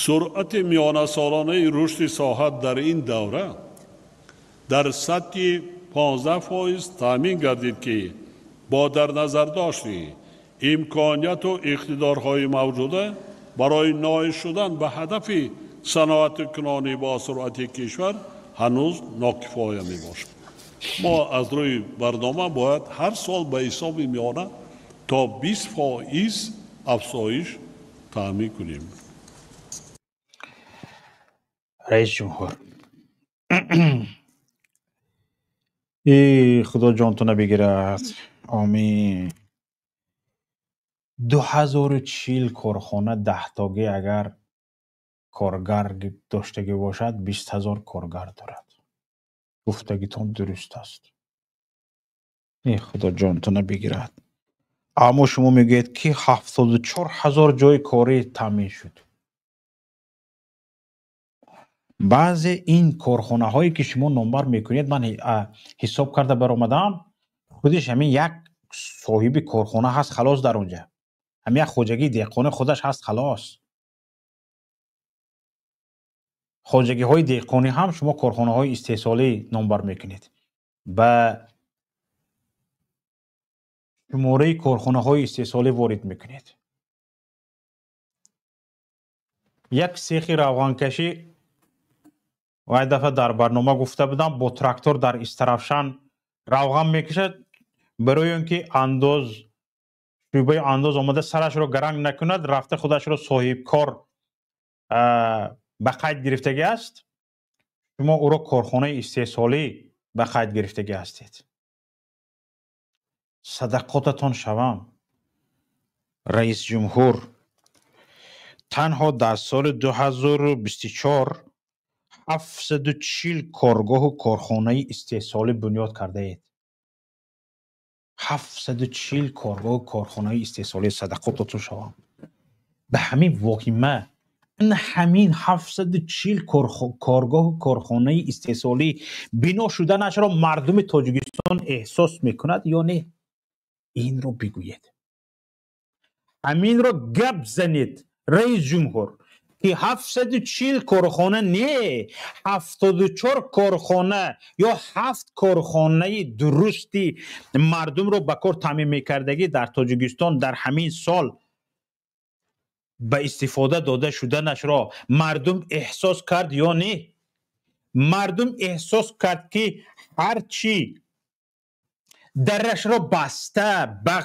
Суръати миёнасолонаи рушди соҳа дар ин давра дар сатҳи 15% таъмин гардид, ки бо дар назардошти имконияту иқтидорҳои мавҷуда барои ноил шудан ба ҳадафи саноаткунонӣ бо суръати кишвар ҳанӯз нокифоя мебошад. Мо аз рӯи барнома бояд ҳар сол ба ҳисоби миёна то 20% афзоиш таъмин кунем. Раис ҷумҳур, и худо ҷонтона бигирад, омин. 2040 корхона даҳтогӣ агар коргар доштагӣ бошад, 20 ҳазор коргар дорад. Гуфтагитон дуруст аст. Э худо ҷонтона бигирад. Аммо шумо мегӯед ки 74 ҳазор ҷойи корӣ таъмин шуд. Баъзе ин корхонаҳое ки шумо номбар мекунед, ман ҳисоб карда баромадам, худиш ҳамин як соҳиби корхона ҳаст, халос. Дар онҷа ҳамин як хоҷагии деҳқони худаш ҳаст, халос. Хоҷагиҳои деҳқонӣ ҳам шумо корхонаҳои истеҳсолӣ номбар мекунед. Ба шумораи корхонаҳои истеҳсолӣ ворид мекунед. Як сехи равғанкашӣ вай дафъа дар барнома гуфта будам, бо трактор дар Истаравшан равған мекашад, барои он ки андоз, шӯъбаи андоз омада сарашро гаранг накунад, рафта худашро соҳибкор ба қайд гирифтагӣ аст. Шумо ӯро корхонаи истеҳсолӣ ба қайд гирифтагӣ ҳастед. Садақотатон шавам, раис ҷумҳур. Танҳо дар соли 2024 740 коргоҳу корхонаи истеҳсолӣ бунёд кардаед. 740 коргоҳу корхонаи истеҳсолӣ, садақотатон шавам. Ба ҳамин воҳима Ҳамин 740 коргоҳу корхонаи истеҳсолӣ бино шуданашро мардуми Тоҷикистон эҳсос мекунад ё не? Инро бигӯед. Ҳаминро гап занед, раис ҷумҳур, ки 740 корхона не, 74 корхона ё 7 корхонаи дурусти мардумро ба кор таъмин мекардагӣ дар Тоҷикистон дар ҳамин сол ба истифода дода шуданашро мардум эҳсос кард ё не? Мардум эҳсос кард, ки ҳарчи дарашро баста ба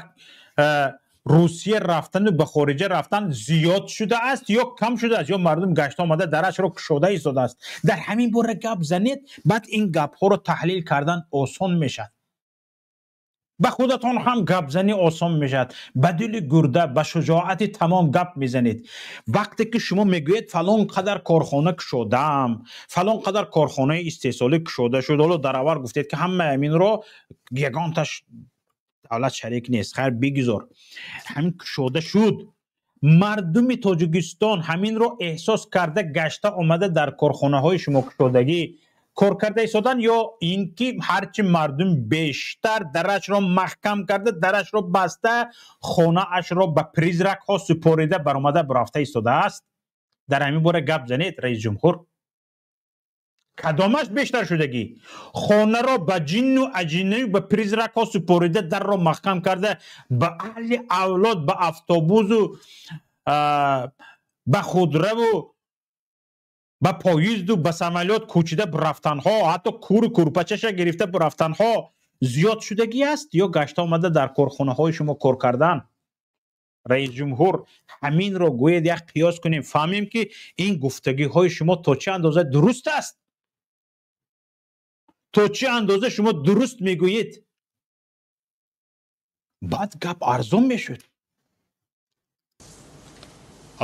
Русия рафтану ба хориҷа рафтан зиёд шудааст ё кам шудааст, ё мардум гашта омада дарашро кушода истодааст? Дар ҳамин бора гап занед, баъд ин гапҳоро таҳлил кардан осон мешавад. Ба худатон ҳам гапзанӣ осон мешавад. Ба дили гурда, ба шуҷоати тамом гап мезанед. Вақте ки шумо мегӯед, фалон қадар корхона кушодаам, фалон қадар корхонаи истеҳсолӣ кушода шуд, ҳоло дар аввал гуфтед, ки ҳамаи ҳаминро ягонташ давлат шарик нест. Хайр, бигузор, ҳамин кушода шуд, мардуми Тоҷикистон ҳаминро эҳсос карда, гашта омада дар корхонаҳои шумо кушодагӣ кор карда истодан, ё ин ки ҳарчи мардум бештар дарашро маҳкам карда, дарашро баста, хонаашро ба призракҳо супорида, баромада рафта истодааст? Дар ҳамин бора гап занед, раис ҷумҳур. Кадомаш бештар шудагӣ? Хонаро ба ҷинну аҷинаю ба призракҳо супорида, дарро маҳкам карда, ба аҳли авлод ба автобузу ба худраву ба поезду ба самолёт кӯчида рафтанҳо, ҳатто куру курпачаша гирифта рафтанҳо зиёд шудагӣ аст, ё гашта омада дар корхонаҳои шумо кор кардан? Раис ҷумҳур, ҳаминро гӯед, як қиёс кунем, фаҳмем, ки ин гуфтагиҳои шумо то чӣ андоза дуруст аст, то чӣ андоза шумо дуруст мегӯед. Баъд гап арзон мешуд.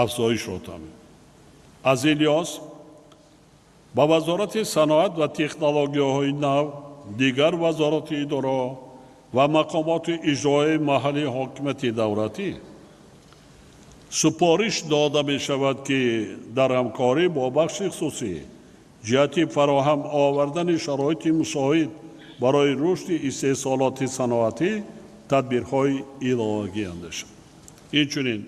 Афзоишро таъмин. Аз ин лиҳоз ба Вазорати саноат ва технологияҳои нав, дигар вазорати идораҳо ва мақомоти иҷроияи маҳаллии ҳокимияти давлатӣ супориш дода мешавад, ки дар ҳамкорӣ бо бахши хусусӣ ҷиҳати фароҳам овардани шароити мусоид барои рушди истеҳсолоти саноатӣ тадбирҳои иловагӣ андешанд. Инчунин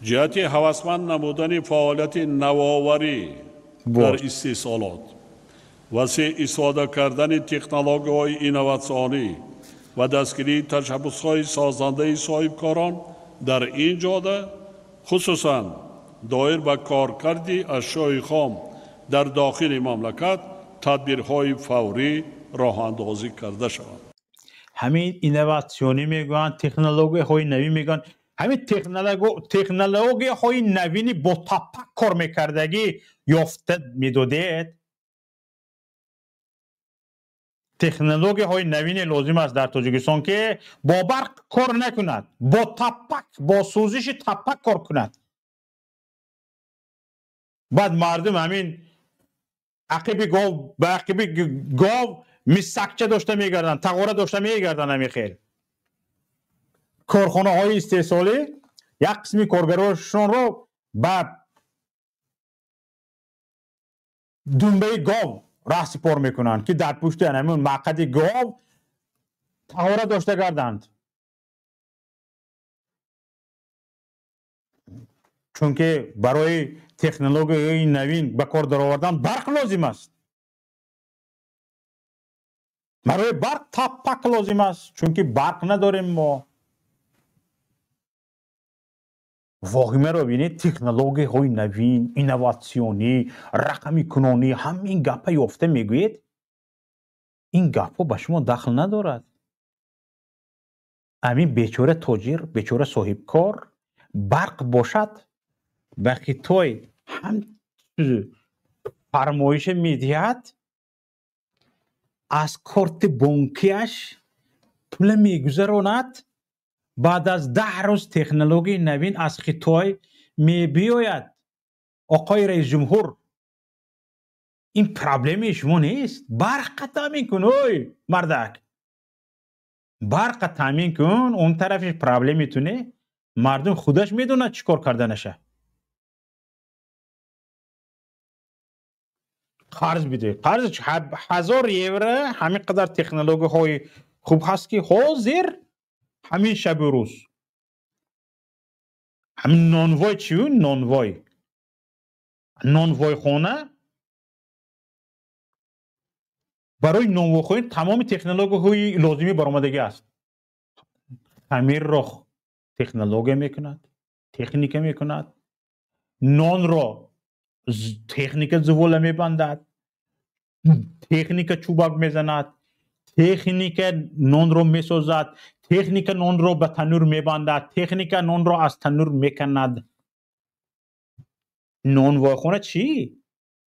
ҷиҳати ҳавасманд намудани фаъолияти навоварӣ дар истеҳсолот, васеъ истифода кардани технологияҳои инноватсионӣ ва дастгирии ташаббусҳои созандаи соҳибкорон дар ин ҷода, хусусан доир ба коркарди ашёи хом дар дохили мамлакат, тадбирҳои фаврӣ роҳандозӣ карда шаванд. Ҳамин инноватсионӣ мегӯянд, технологияҳои навӣ мегӯянд. Ҳамин технологияҳои навини бо таппак кор мекардагӣ ёфта медодед? Технологияҳои навине лозим аст дар Тоҷикистон, ки бо барқ кор накунад, бо таппак, бо сӯзиши таппак кор кунад. Баъд мардум ҳамин ақиби гов, ба ақиби гов мисакча дошта мегарданд, тағора дошта мегарданд. Ҳамин хел корхонаҳои истеҳсолӣ як қисми коргарошонро ба думбаи гов раҳсипор мекунанд, ки дар пушти ҳамин мақади гов тағора дошта гарданд, чунки барои технологияи навин ба кор даровардан барқ лозим аст. Барои барқ таппак лозим аст, чунки барқ надорем мо. Воҳимаро бинед, технологияҳои навин, инноватсионӣ, рақамикунонӣ, ҳамин гапа ёфта мегӯед. Ин гапҳо ба шумо дахл надорад. Ҳамин бечора тоҷир, бечора соҳибкор барқ бошад, ба Хитой ҳам фармоиша медиҳад, аз корти бонкиаш пула мегузаронад, баъд аз 10 рӯз технологияи навин аз Хитой мебиёяд. Оқои раисҷумҳур, ин проблемаи шумо нест. Барққа таъмин кун, ой мардак, барққа таъмин кун. Он тарафиш проблеми ту не, мардум худаш медонад чӣ кор карданаша. Қарз бидиҳед. Қарз 1000 евро ҳамин қадар технологияҳои хуб ҳаст, ки ҳозир ҳамин шабу рӯз ҳамин нонвой чию нонвой нонвойхона барои нонвойхона тамоми технологияҳои лозимӣ баромадагӣ аст. Хамирро технология мекунад, техника мекунад, нонро техника зувола мебандад, техника чӯбак мезанад, техника нонро месозад, техника нонро ба танур мебандад, техника нонро аз танур меканад. Нонвойхона чӣ?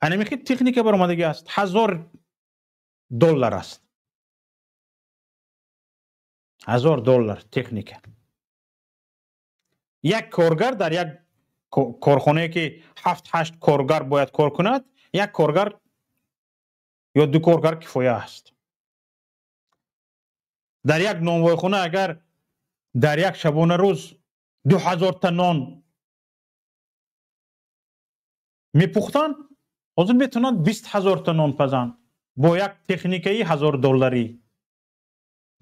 Анамихи техника баромадагӣ аст. $1000 аст. $1000 техника. Як коргар дар як корхонае ки 7-8 коргар бояд кор кунад, як коргар ё ду коргар кифоя аст. Дар як нонвойхона агар дар як шабона рӯз 2000 та нон мепухтанд, ҳозир метавонанд 20 000 та нон пазанд бо як техникаи $1000.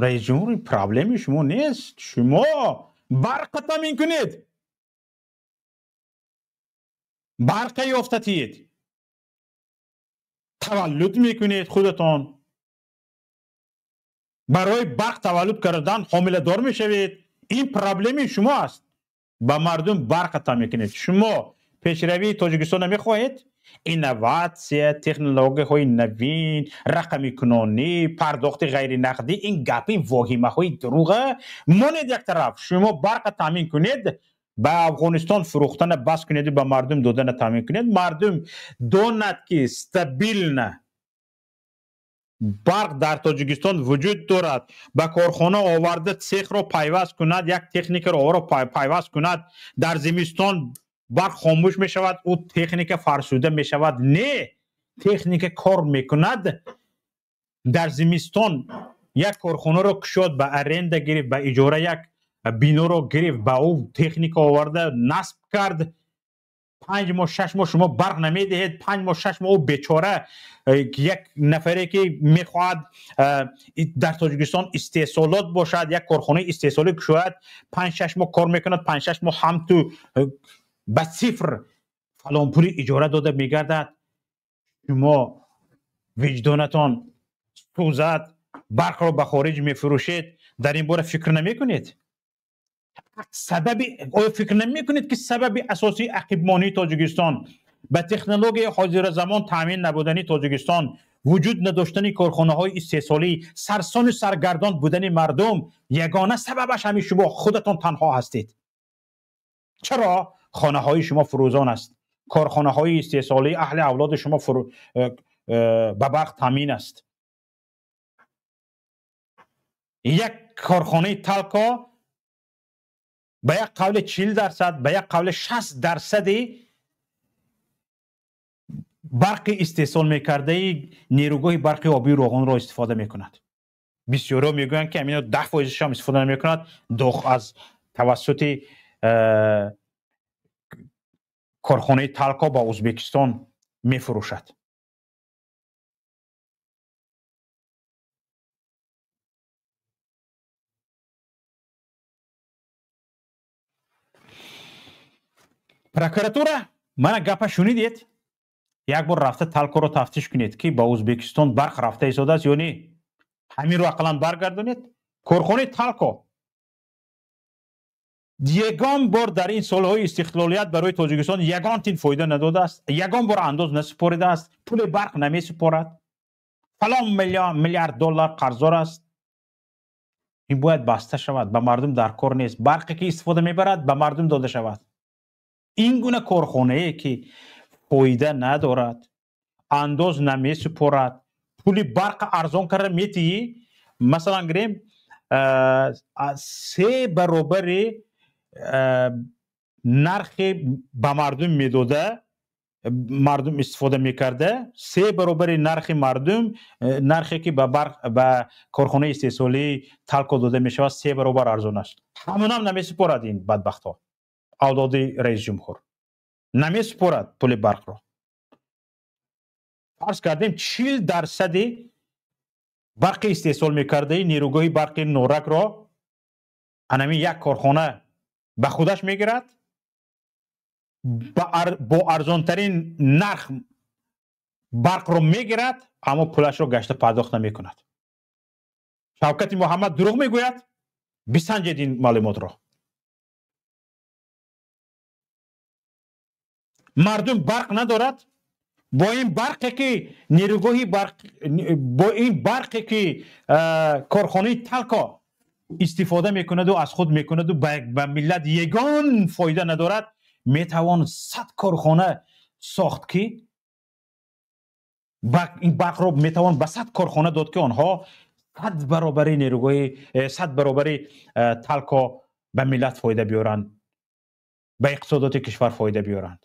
Раис ҷумҳур, ин проблеми шумо нест. Шумо барқа таъмин кунед, барқа ёфта тиед, таваллуд мекунед худатон. Барои барқ таваллуд кардан ҳомиладор мешавед. Ин проблеми шумо аст. Ба мардум барқа таъмин кунед. Шумо пешравии Тоҷикистонро мехоҳед? Инноватсия, технологияҳои навин, рақамикунонӣ, пардохти ғайринақдӣ, ин гапи воҳимаҳои дурӯға монед як тараф. Шумо барқа таъмин кунед, ба Афғонистон фурӯхтана бас кунеду ба мардум додана таъмин кунед. Мардум донад, ки стабилна барқ дар Тоҷикистон вуҷуд дорад, ба корхона оварда цехро пайваст кунад, як техникаро овара пайваст кунад. Дар зимистон барқ хомӯш мешавад, ӯ техника фарсуда мешавад. Не, техника кор мекунад. Дар зимистон як корхонаро кушод, ба аренда гирифт, ба иҷора як биноро гирифт, ба ӯ техника оварда насб кард. 5 моҳ 6 моҳ шумо барқ намедиҳед. 5 моҳ 6 моҳ ӯ бечора як нафаре ки мехоҳад дар Тоҷикистон истеҳсолот бошад, як корхонаи истеҳсолӣ кушояд, 5-6 моҳ кор мекунад, 5-6 моҳ ҳам ту ба сифр фалон пули иҷора дода мегардад. Шумо виҷдонатон сӯзад, барқро ба хориҷ мефурӯшед, дар ин бора фикр намекунед? Сабаби оё фикр намекунед, ки сабаби асосии ақибмонии Тоҷикистон ба технологияи ҳозиразамон таъмин набудани Тоҷикистон, вуҷуд надоштани корхонаҳои истеҳсолӣ, сарсону саргардон будани мардум, ягона сабабаш ҳамин шумо худатон танҳо ҳастед. Чаро хонаҳои шумо фурӯзон аст, корхонаҳои истеҳсолии аҳли авлоди шумо ба барқ таъмин аст? Як корхонаи Талко ба як қавли 40%, ба як қавли 60% барқи истеҳсол мекардаи нерӯгоҳи барқи обии Роғонро истифода мекунад. Бисёриҳо мегӯянд, ки ҳамино 10%-аш ҳам истифода намекунад, аз тавассути корхонаи Талко ба Ӯзбекистон мефурӯшад. Прокуратура мана гапа шунидед, як бор рафта Талкоро тафтиш кунед, ки ба Ӯзбекистон барқ рафта истодааст ё не. Ҳаминро ақаллан баргардонед. Корхонаи Талко ягон бор дар ин солҳои истиқлолият барои Тоҷикистон ягон тин фоида надодааст, ягон бор андоз насупоридааст, пули барқ намесупорад, фалон миллиард доллар қарздор аст. Ин бояд баста шавад, ба мардум дар кор нест. Барқе ки истифода мебарад, ба мардум дода шавад. Ин гуна корхонае ки фоида надорад, андоз намесупорад, пули барқ арзон карда метиҳӣ, масалан гирем 3 баробари нархи ба мардум медода, мардум истифода мекарда, 3 баробари нархи мардум, нархе ки ба барқ ба корхонаи истеҳсолии Талко дода мешавад, 3 баробар арзон аст. Ҳамонам намесупорад ин бадбахтҳо. Авлоди раис ҷумҳур намесупорад пули барқро. Фарз кардем 40% барқи истеҳсол мекардаи нерӯгоҳи барқи Норакро анами як корхона ба худаш мегирад, бо арзонтарин нарх барқро мегирад, аммо пулашро гашта пардохт намекунад. Шавкати Муҳаммад дурӯғ мегӯяд? Бисанҷед ин маълумотро. Мардум барқ надорад. Бо ин барқе ки нерӯгоҳи барқ, бо ин барқе ки корхонаи Талко истифода мекунаду аз худ мекунаду ба миллат ягон фоида надорад, метавон 100 корхона сохт ки ин барқро метавон ба 100 корхона дод ки онҳо 100 баробари нерӯгоҳи 100 баробари Талко ба миллат фоида биёранд, ба иқтисодоти кишвар фоида биёранд.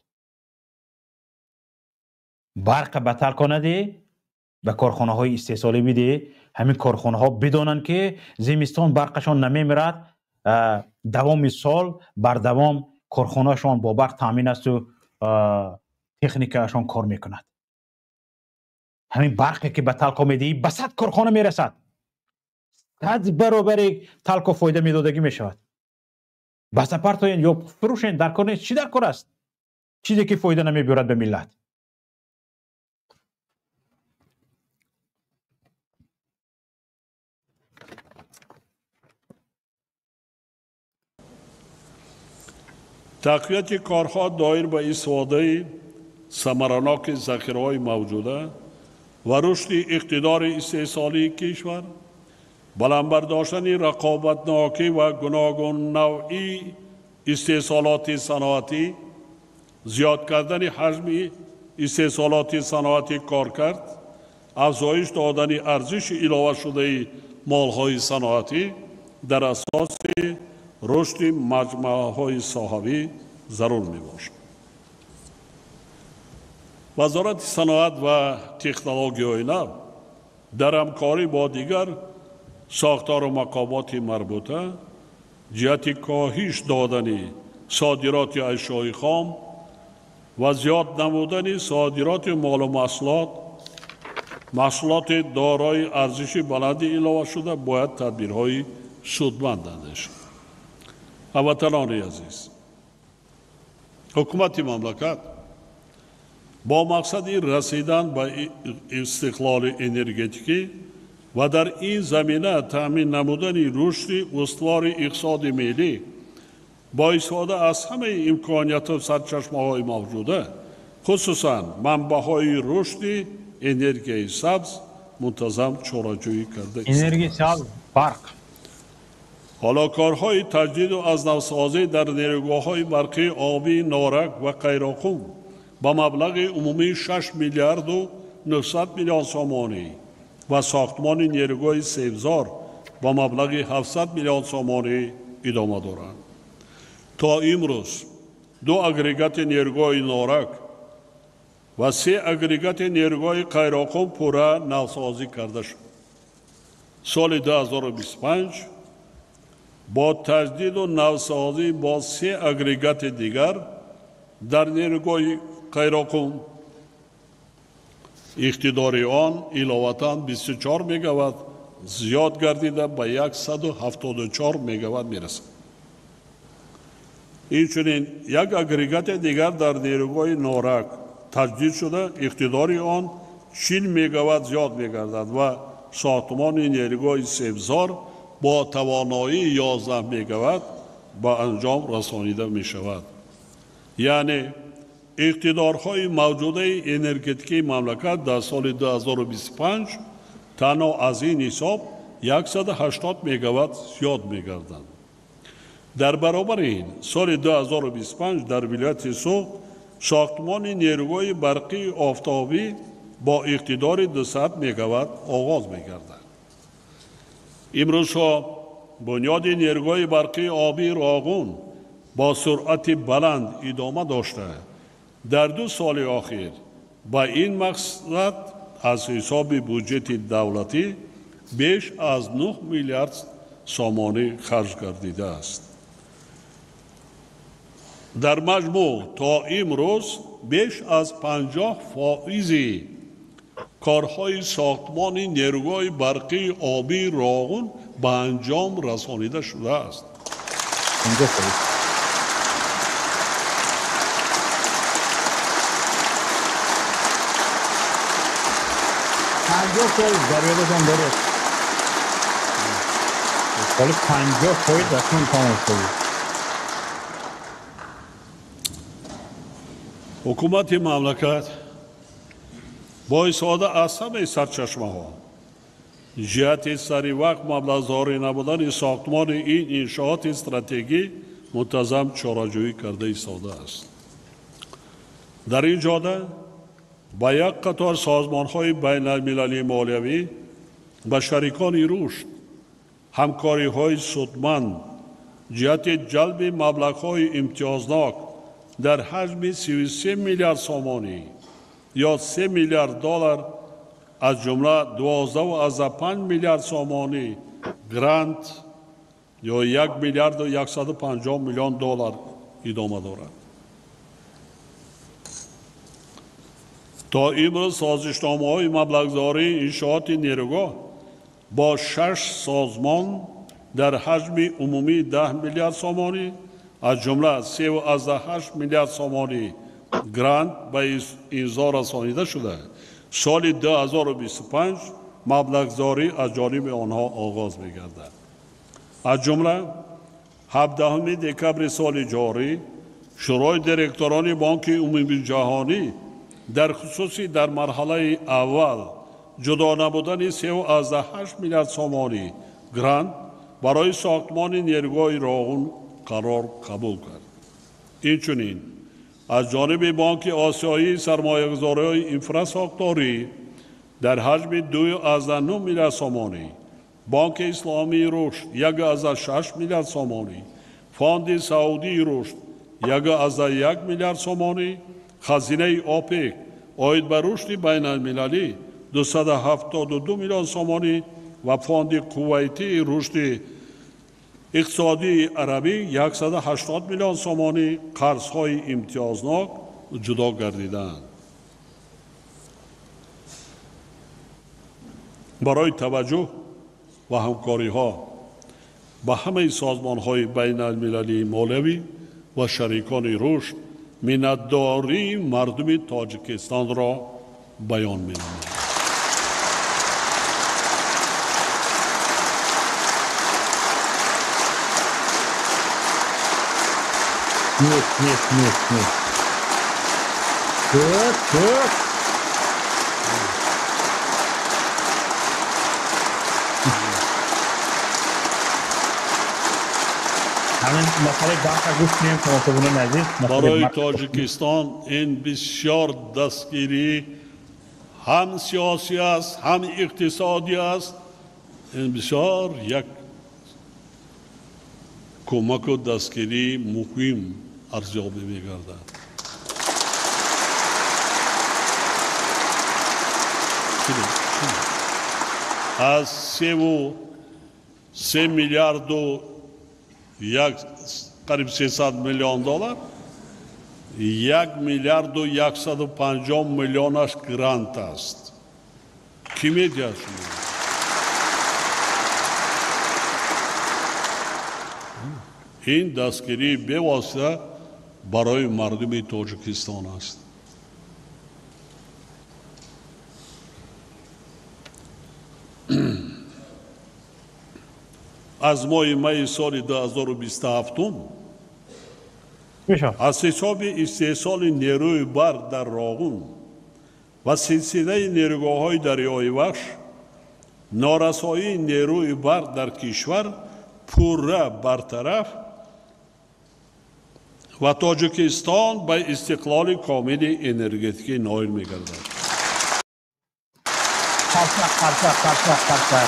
Барқ ба Талко надиҳ, ба корхонаҳои истеҳсолӣ бидиҳ. Ҳамин корхонаҳо бидонанд ки зимистон барқашон намемирад, давоми сол бардавом корхонаашон бо барқ таъмин асту техникаашон кор мекунад. Ҳамин барқе ки ба Талко медиҳӣ ба 100 корхона мерасад, 100 баробари Талко фоида медодагӣ мешавад. Баста партоен ё фурӯшен, дар кор нест. Чӣ дар кор аст? Чизе ки фоида намебиёрад ба миллат. Тақвияти корҳо доир ба истифодаи самараноки захираҳои мавҷуда ва рушди иқтидори истеҳсолии кишвар, баланд бардоштани рақобатнокӣ ва гуногуннавъии истеҳсолоти саноатӣ, зиёд кардани ҳаҷми истеҳсолоти саноатӣ коркард, афзоиш додани арзиши иловашудаи молҳои саноатӣ дар асоси рушди маҷмӯаҳои соҳавӣ зарур мебошад. Вазорати саноат ва технологияҳои нав дар ҳамкорӣ бо дигар сохтору мақомоти марбута ҷиҳати коҳиш додани содироти ашёи хом ва зиёд намудани содироти молу маҳсулот, маҳсулоти дорои арзиши баланди иловашуда бояд тадбирҳои судманд андешад. Ҳамватанони азиз, ҳукумати мамлакат бо мақсади расидан ба истиқлоли энергетикӣ ва дар ин замина таъмин намудани рушди устувори иқтисоди миллӣ бо истифода аз ҳамаи имконияту сарчашмаҳои мавҷуда, хусусан манбаъҳои рушди энергияи сабз мунтазам чораҷӯӣ карда Энергияи сабз, барқ. Ҳоло корҳои таҷдиду аз навсозӣ дар нерӯгоҳҳои барқии обии Норак ва Қайроқум ба маблағи умумии 6 миллиарду 900 миллион сомонӣ ва сохтмони нерӯгоҳи Себзор ба маблағи 700 миллион сомонӣ идома доранд. То имрӯз 2 агрегати нерӯгоҳи Норак ва 3 агрегати нерӯгоҳи Қайроқум пурра навсозӣ карда шуд. Соли 2025 бо таҷдиду навсозӣ бо 3 агрегати дигар дар нерӯгоҳи Қайроқум иқтидори он иловатан 24 мегаватт зиёд гардида ба 174 мегаватт мерасад. Инчунин як агрегати дигар дар нерӯгоҳи Норак таҷдид шуда, иқтидори он 40 мегаватт зиёд мегардад ва сохтмони нерӯгоҳи Себзор бо тавоноии 11 мегаватт ба анҷом расонида мешавад. Яъне иқтидорҳои мавҷудаи энергетикии мамлакат дар соли 2025 танҳо аз ин ҳисоб 180 мегаватт зиёд мегарданд. Дар баробари ин соли 2025 дар вилояти Суғд сохтмони нерӯгоҳи барқии офтобӣ бо иқтидори 200 мегаватт оғоз мегардад. Имрӯзҳо бунёди нерӯгоҳи барқии обии Роғун бо суръати баланд идома дошта, дар 2 соли охир ба ин мақсад аз ҳисоби буҷети давлатӣ беш аз 9 миллиард сомонӣ харҷ гардидааст. Дар маҷмӯъ то имрӯз беш аз 50% корҳои сохтмони нерӯгоҳи барқии обии Роғун ба анҷом расонида шудааст. 50% дар ёдатон доред? Соли 50% акнун тамом шуд. Ҳукумати мамлакат бо истифода аз ҳамаи сарчашмаҳо ҷиҳати сари вақт маблағгузорӣ намудани сохтмони ин иншооти стратегӣ мунтазам чораҷӯӣ карда истодааст. Дар ин ҷода ба як қатор созмонҳои байналмилалии молиявӣ ба шарикони рушд ҳамкориҳои судманд ҷиҳати ҷалби маблағҳои имтиёзнок дар ҳаҷми 33 миллиард сомонӣ ё 3 миллиард доллар, аз ҷумла 12,5 миллиард сомонӣ грант ё 1 миллиарду 150 миллион доллар идома дорад. То имрӯз созишномаҳои маблағгузории иншооти нерӯгоҳ бо 6 созмон дар ҳаҷми умумии 10 миллиард сомонӣ, аз ҷумла 3,8 миллиард сомонӣ грант ба имзо расонида шуда, соли 2025 маблағгузорӣ аз ҷониби онҳо оғоз мегардад. Аз ҷумла 17 декабри соли ҷорӣ Шӯрои директорони Бонки Умумиҷаҳонӣ дар хусуси дар марҳалаи аввал ҷудо намудани 3,8 миллиард сомонӣ грант барои сохтмони нерӯгоҳи Роғун қарор қабул кард. Инчунин аз ҷониби Бонки Осиёии сармоягузориҳои инфрасохторӣ дар ҳаҷми 2,9 миллиард сомонӣ, Бонки Исломии рушд 1,6 миллиард сомонӣ, Фонди Саудии рушд 1,1 миллиард сомонӣ, хазинаи ОПЕК оид ба рушди байналмилалӣ 272 миллион сомонӣ ва Фонди Кувайтии рушди иқтисодии арабӣ 180 миллион сомонӣ қарзҳои имтиёзнок ҷудо гардидаанд. Барои таваҷҷӯҳ ва ҳамкориҳо ба ҳамаи созмонҳои байналмилалии молиявӣ ва шарикони рушд миннатдории мардуми Тоҷикистонро баён менамоям. Нет, нет, нет, нет. Так, так. Ҳамин масъалаи барқа гӯш кунем, тамошобинони азиз. Барои Тоҷикистон ин бисёр дастгирӣ ҳам сиёсӣ аст, ҳам иқтисодӣ аст. Ин бисёр як кӯмаку дастгирии муҳим арзёбӣ мегардад. Аз 3,3 миллиарду қариб 300 миллион доллар, 1 миллиарду 150 миллионаш грант аст. Кӣ медиҳад шумо? Ин дастгирии бевосита барои мардуми Тоҷикистон аст. Аз моҳи майи соли 2027 аз ҳисоби истеҳсоли нерӯи барқ дар Роғун ва силсилаи нерӯгоҳҳои дарёи Вахш норасоии нерӯи барқ дар кишвар пурра бартараф ва Тоҷикистон ба истиқлоли комили энергетикӣ ноил мегардад. Қарсак, қарсак, қарсак, қарсак.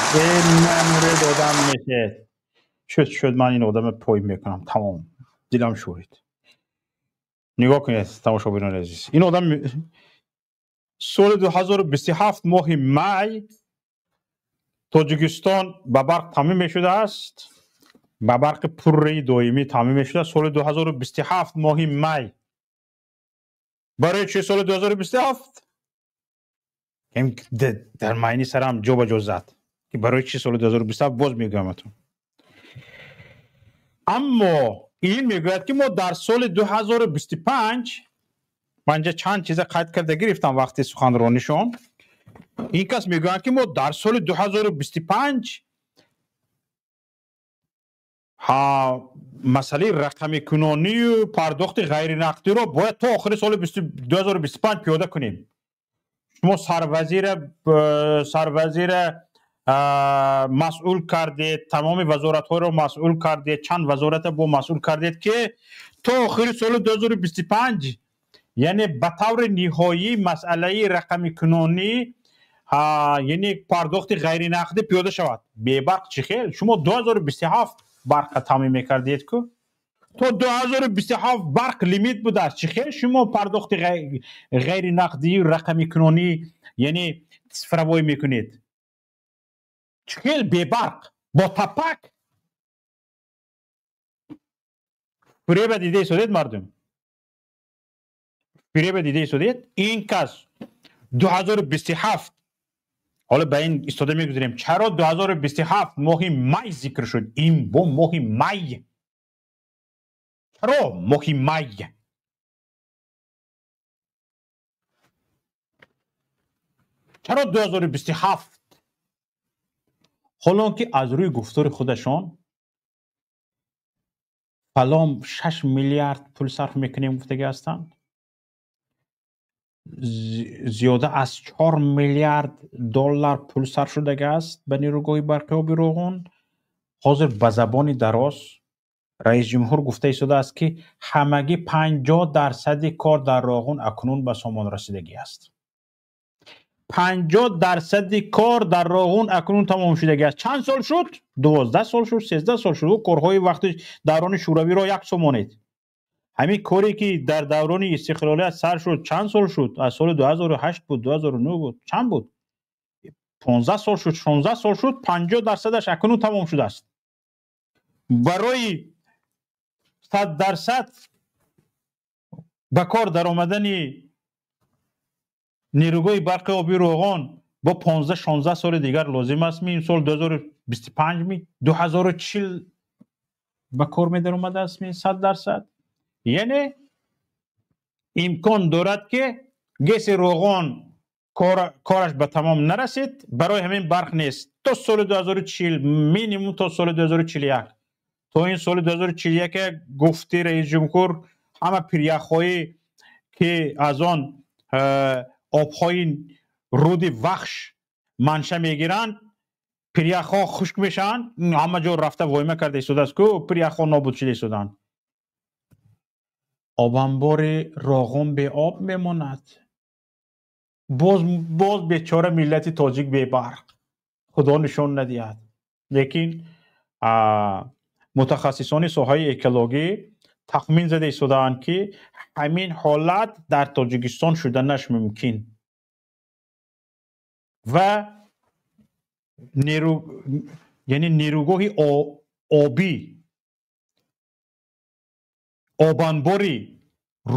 Мамуре додам мешед. Шуд, шуд, ман ин одама пой мекунам. Тамом. Дилам шӯрид. Нигоҳ кунед, тамошобинони азиз. Ин одам соли 2027 моҳи май Тоҷикистон ба барқ таъмин мешудааст. Ба барқи пурраи доимӣ таъмин мешудааст соли 2027 моҳи май. Барои чӣ соли 2027? Дар майни сарам ҷо ба ҷо зад ки барои чӣ соли 2027 боз мегӯяматон. Аммо ин мегӯяд ки мо дар соли 2025, ман инҷа чанд чиза қайд карда гирифтам вақти суханронишон, ин кас мегӯяд ки мо дар соли 2025 масъалаи рақамикунонию пардохти ғайринақдиро бояд то охири соли 2025 пиёда кунем. Шумо сарвазира масъул кардед, тамоми вазоратҳоро масъул кардед, чанд вазората бо масъул кардед ки то охири соли 2025, яъне ба таври ниҳоӣ масъалаи рақамикунонӣ, яъне пардохти ғайринақдӣ пиёда шавад. Бебарқ чӣ хел? Шумо 2027 барққа таъмин мекардед ку? То 2027 барқ лимит будааст. Чӣ хел шумо пардохти ғайринақдию рақамикунонӣ, яъне цифровой мекунед? Чӣ хел бебарқ? Бо тапак? Фиреба дида истодед мардум? Фиреба дида истодед? Ин кас 2027, ҳоло ба ин истода мегузарем, чаро 2027 моҳи май зикр шуд? Ин бо моҳи май. Чаро моҳи май? Чаро 2027? Ҳолон ки аз рӯи гуфтори худашон фалон 6 миллиард пул сарф мекунем гуфтагӣ ҳастанд, зиёда аз 4 миллиард доллар пул сарф шудагӣ аст ба нерӯгоҳи барқи оби Роғун. Ҳозир ба забони дароз раисҷумҳур гуфта истодааст ки ҳамагӣ 50% кор дар Роғун акнун ба сомон расидагӣ аст. 50% кор дар Роғун акнун тамом шудагӣ аст. Чанд сол шуд? 12 сол шуд, 13 сол шуд. Корҳои вақти даврони шӯравиро як сомонед. Ҳамин коре ки дар даврони истиқлолият сар шуд чанд сол шуд? Аз соли 2008 буд, 2009 буд, чанд буд? 15 сол шуд, 16 сол шуд, 50%-аш акнун тамом шудааст. Барои 100% ба кор даромадани нерӯгоҳи барқи оби Роғон бо 15-16 соли дигар лозим аст. Ми сол 2025 ми 2040 ба кор медаромадааст ми 100%. Яъне имкон дорад ки ГЭСи Роғон кораш ба тамом нарасид, барои ҳамин барқ нест то соли 2040, минимум то соли 2041. То ин соли 2041 гуфти раисҷумҳур ҳама пиряхҳое ки аз он обҳои руди Вахш манша мегиранд, пиряхҳо хушк мешаванд. Ҳама ҷо рафта войма карда истодааст ку пиряхҳо нобуд шуда истоданд. Обанбори Роғун беоб мемонад. Боз бечора миллати тоҷик бебарқ. Худо нишон надиҳад. Лекин мутахассисони соҳаи экологӣ тахмин зада истодаанд ки ҳамин ҳолат дар Тоҷикистон шуданаш мумкин ва яъне нерӯгоҳи обӣ, обанбори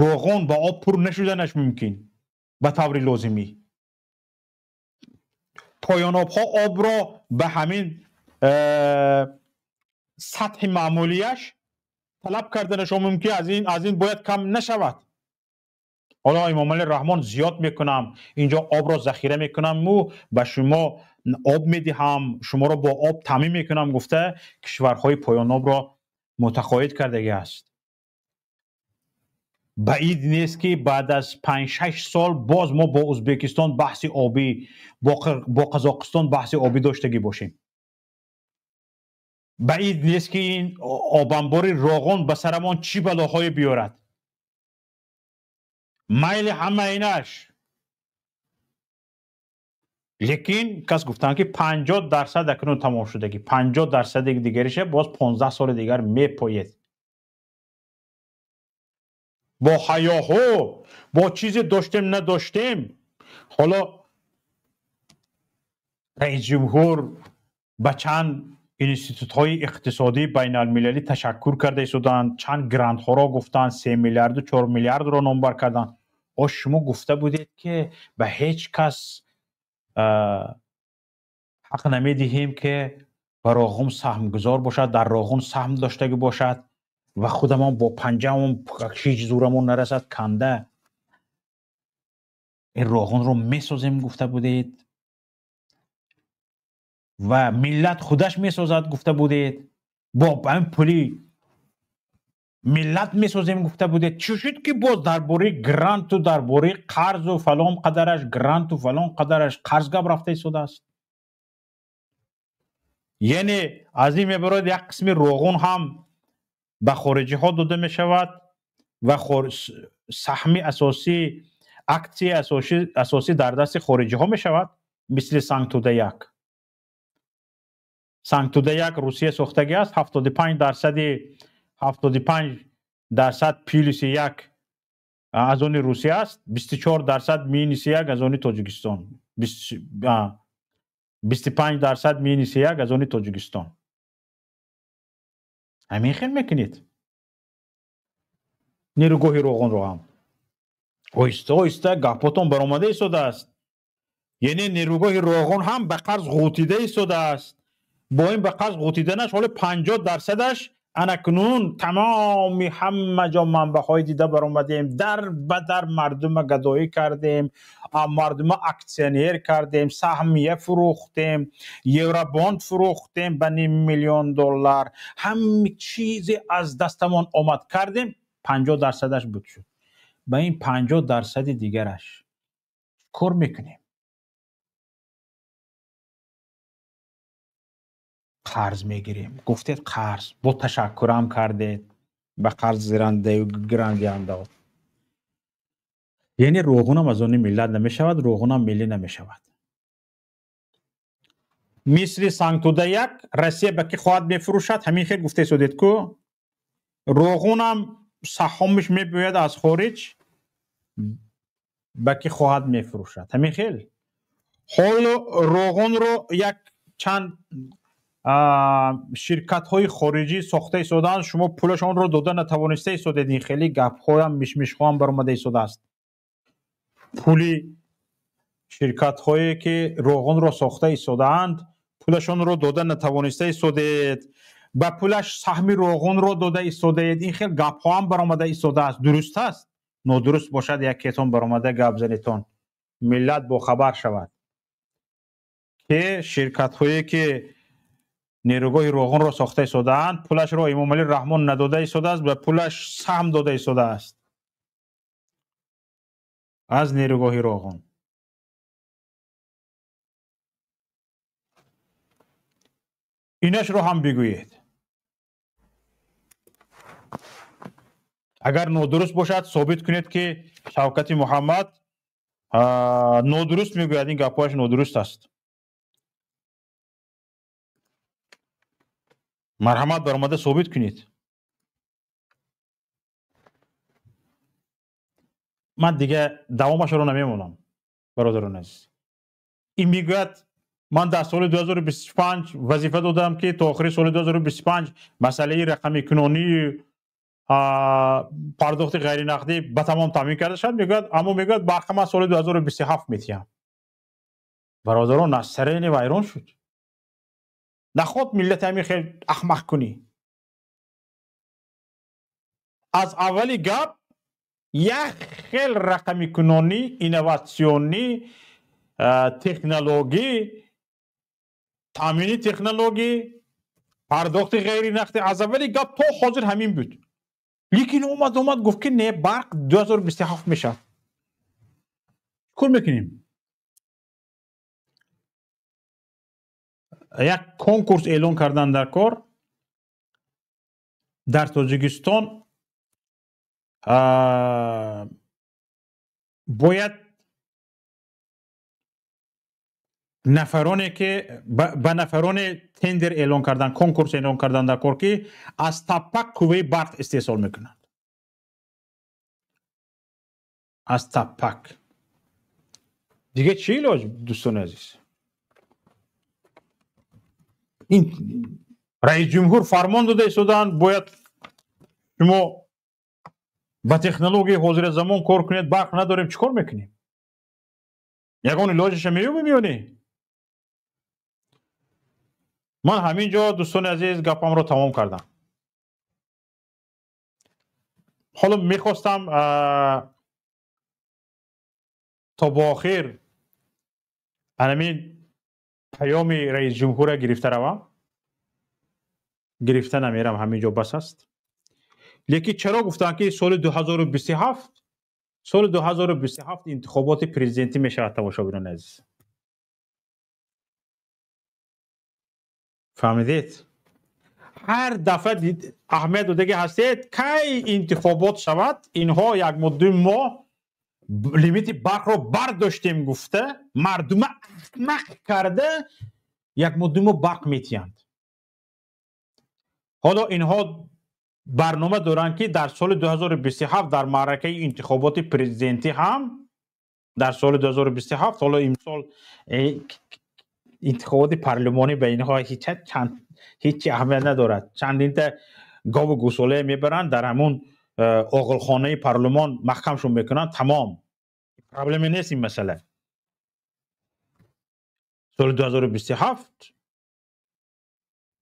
Роғон ба об пур нашуданаш мумкин ба таври лозимӣ. Поёнобҳо обро ба ҳамин сатҳи маъмулияш талаб карданашон мумкин, аз ин бояд кам нашавад. Ҳоло Имомалӣ Раҳмон зиёд мекунам, инҷо обро захира мекунаму ба шумо об медиҳам, шуморо бо об таъмин мекунам гуфта кишварҳои поёнобро мутақоид кардагӣ аст. Баид нест ки баъд аз 5-6 сол боз мо бо Ӯзбекистон баҳси обӣ, бо Қазоқистон баҳси обӣ доштагӣ бошем. Баид нест ки ин обанбори Роғон ба сарамон чӣ балоҳое биёрад. Майли ҳама инаш. Лекин кас гуфтанд ки 50% акнун тамом шудагӣ, 50% дигариша боз 15 соли дигар мепоед. Бо ҳаёҳо, бо чизе доштем надоштем. Ҳоло раисҷумҳур ба чанд институтҳои иқтисодии байналмилалӣ ташаккур карда истоданд, чанд грантҳоро гуфтанд, 3 миллиарду 4 миллиардро номбар карданд. О шумо гуфта будед ки ба ҳеҷ кас Ҳақ намедиҳем, ки ба Роғун саҳмгузор бошад, дар Роғун саҳм доштагӣ бошад ва худамон бо панҷаамон ҳеҷ зӯрамон нарасад канда ин Роғунро месозем гуфта будед ва миллат худаш месозад гуфта будед, бо ҳамин пули миллат месозем гуфта будед. Чӣ шуд, ки боз дар бораи гранту дар бораи қарзу фалон қадараш гранту фалон қадараш қарз гап рафта истодааст? Яъне аз ин мебарояд, як қисми Роғун ҳам ба хориҷиҳо дода мешавад ва саҳми асосӣ, аксияи асосӣ дар дасти хориҷиҳо мешавад, мисли Сангтуда 1. Сангтуда 1 Русия сохтагӣ аст, 75%, 75% плюси 1 аз они Русия аст, 24% минуси 1 аз они Тоҷикистон, 25% минуси 1 аз они Тоҷикистон. Ҳамин хел мекунед нерӯгоҳи Роғунро ҳам. Оҳиста оҳиста гапотон баромада истодааст. Яъне нерӯгоҳи Роғун ҳам ба қарз ғӯтида истодааст. Бо ин ба қарз ғӯтиданаш ҳоло 50%-аш анакнун тамоми ҳама ҷо манбаъҳои дида баромадем, дар ба дар мардума гадоӣ кардем, мардума аксионер кардем, саҳмия фурӯхтем, евробонд фурӯхтем ба ним миллион доллар, ҳама чизе аз дастамон омад кардем, 50%-аш буд шуд. Ба ин 50%-и дигараш кор мекунем? Қарз мегирем. Гуфтед қарз, бо ташаккурам кардед ба қарз гирандиҳандаҳо. Яъне Роғунам аз они миллат намешавад, Роғунам миллӣ намешавад. Мисли Сангтуда 1 Россия ба ки хоҳад мефурӯшад, ҳамин хел гуфта истодед ку Роғунам саҳомиш мебиёяд аз хориҷ, ба ки хоҳад мефурӯшад. Ҳамин хел ҳоло Роғунро як чанд ширкатҳои хориҷӣ сохта истодаанд, шумо пулашонро дода натавониста истодед. Ин хеле гапҳоям мишмишҳоам баромада истодааст. Пули ширкатҳое ки Роғунро сохта истодаанд, пулашонро дода натавониста истодед, ба пулаш саҳми Роғунро дода истодед. Ин хел гапҳоам баромада истодааст. Дуруст аст? Нодуруст бошад, якетон баромада гап занетон, миллат бохабар шавад, ки ширкатҳое ки нерӯгоҳи Роғунро сохта истодаанд, пулашро Эмомалӣ Раҳмон надода истодааст, ба пулаш саҳм дода истодааст аз нерӯгоҳи Роғун. Инашро ҳам бигӯед. Агар нодуруст бошад, собит кунед, ки Шавкати Муҳаммад нодуруст мегӯяд, ин гапҳояш нодуруст аст. Марҳамат, баромада собит кунед. Ман дига давомашро намемонам, бародарони азиз. Ин мегӯяд, ман дар соли 2025 вазифа додам, ки то охири соли 2025 масъалаи рақамикунонии пардохти ғайринақдӣ ба тамом таъмин карда шавад. Мегӯяд, аммо мегӯяд, барқа ман соли 2027 метиҳам. Бародарон, насарени вайрон шуд. Наход миллат ҳамин хел ахмақ кунӣ. Аз аввали гап як хел рақамикунонӣ, инноватсионӣ, технологӣ, таъмини технологӣ, пардохти ғайринақдӣ аз аввали гап то ҳозир ҳамин буд. Лекин омад гуфт, ки не, барқ 2027 мешавад. Кор мекунем? Як конкурс эълон кардан дар кор дар Тоҷикистон бояд нафароне ки ба нафароне тендер эълон кардан, конкурс эълон кардан дар кор, ки аз таппак қувваи барқ истеҳсол мекунанд. Аз таппак. Дига чӣ илоҷ, дӯстони азиз? Ин раис ҷумҳур фармон дода истодаанд, бояд шумо ба технологияи ҳозиразамон кор кунед. Барқ надорем, чӣ кор мекунем? Ягон илоҷаша меёбем ё не? Ман ҳамин ҷо, дӯстони азиз, гапамро тамом кардам. Ҳоло мехостам то бо охир ҳамин паёми раис ҷумҳурро гирифта равам. Гирифта намерам, ҳамин ҷо бас аст. Лекин чаро гуфтанд, ки соли 2027, соли 2027 интихоботи президентӣ мешавад, тамошобинони азиз? Фаҳмидед? Ҳар дафъа аҳамият додаги ҳастед, кай интихобот шавад, инҳо як муддуи моҳ лимити барқро бардоштем гуфта, мардума аҳмақ карда, як муддуи моҳ барқ метиҳанд. Ҳоло инҳо барнома доранд, ки дар соли 2027 дар маъракаи интихоботи президентӣ ҳам дар соли 2027, ҳоло имсол интихоботи парлумонӣ ба инҳо ҳеҷ аҳамият надорад. Чандинта гову гӯсолае мебаранд, дар ҳамун оғилхонаи парлумон маҳкамшон мекунанд, тамом. Проблеме нест ин масъала. Соли 2027,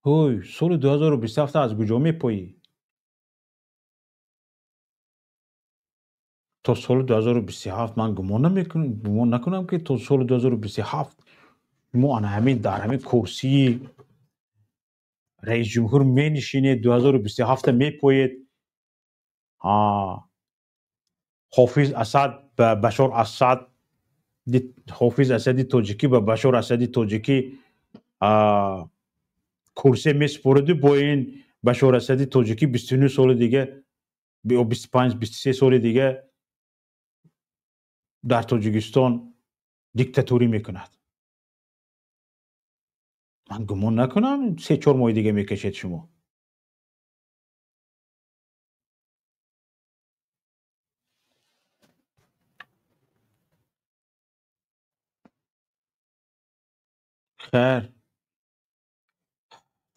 ҳой, соли 2027 аз куҷо мепоӣ? То соли 2027 ман гумон намекунам, гумон накунам, ки то соли 2027 мо ана ҳамин дар ҳамин курсии раис ҷумҳур менишинед, 2027 мепоед. Ҳофиз Асад ба Башор Асад, Ҳофиз Асади тоҷикӣ ба Башор Асади тоҷикӣ курсия месупориду бо ин Башор Асади тоҷикӣ 29 соли дига ё 25, 23 соли дига дар Тоҷикистон диктатурӣ мекунад. Ман гумон накунам 3-4 моҳи дига мекашед шумо. Хайр,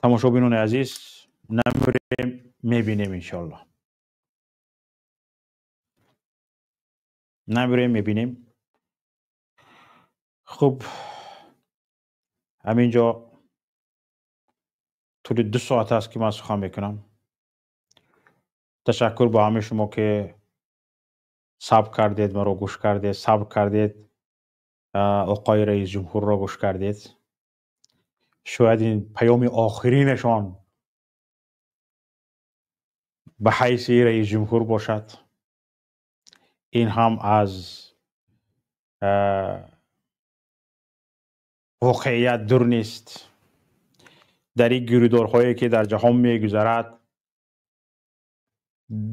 тамошобинони азиз, намурем, мебинем, иншоалло. Намурем, мебинем. Хуб, ҳамин ҷо тӯли 2 соат аст, ки ман сухан мекунам. Ташаккур ба ҳамаи шумо, ки сабр кардед, маро гӯш кардед, сабр кардед, оқои раис ҷумҳурро гӯш кардед. Шояд ин паёми охиринашон ба ҳайси раис ҷумҳур бошад. Ин ҳам аз воқеият дур нест. Дар ин гирӯдорҳое, ки дар ҷаҳон мегузарад,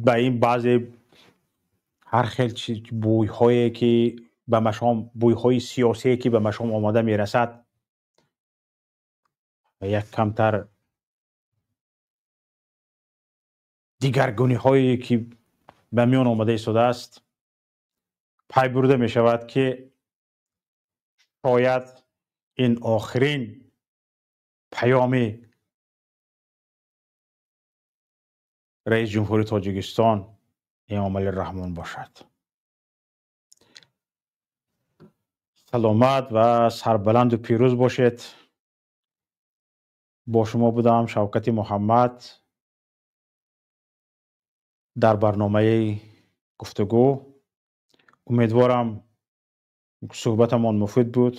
ба ин баъзе ҳар хел бӯйҳое, ки ба машом, бӯйҳои сиёсие, ки ба машом омода мерасад, як камтар дигаргуниҳое, ки ба миён омода истодааст, пай бурда мешавад, ки шояд ин охирин паёми раис ҷумҳури Тоҷикистон Эмомалӣ Раҳмон бошад. Саломат ва сарбаланду пирӯз бошед. Бо шумо будам Шавкати Муҳаммад дар барномаи гуфтугӯ. Умедворам, суҳбатамон муфид буд.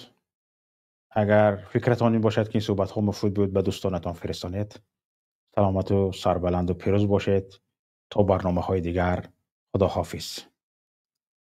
Агар фикратон ин бошад, ки ин суҳбатҳо муфид буд, ба дӯстонатон фиристонед. Саломату сарбаланду пирӯз бошед. То барномаҳои дигар, худоҳофиз.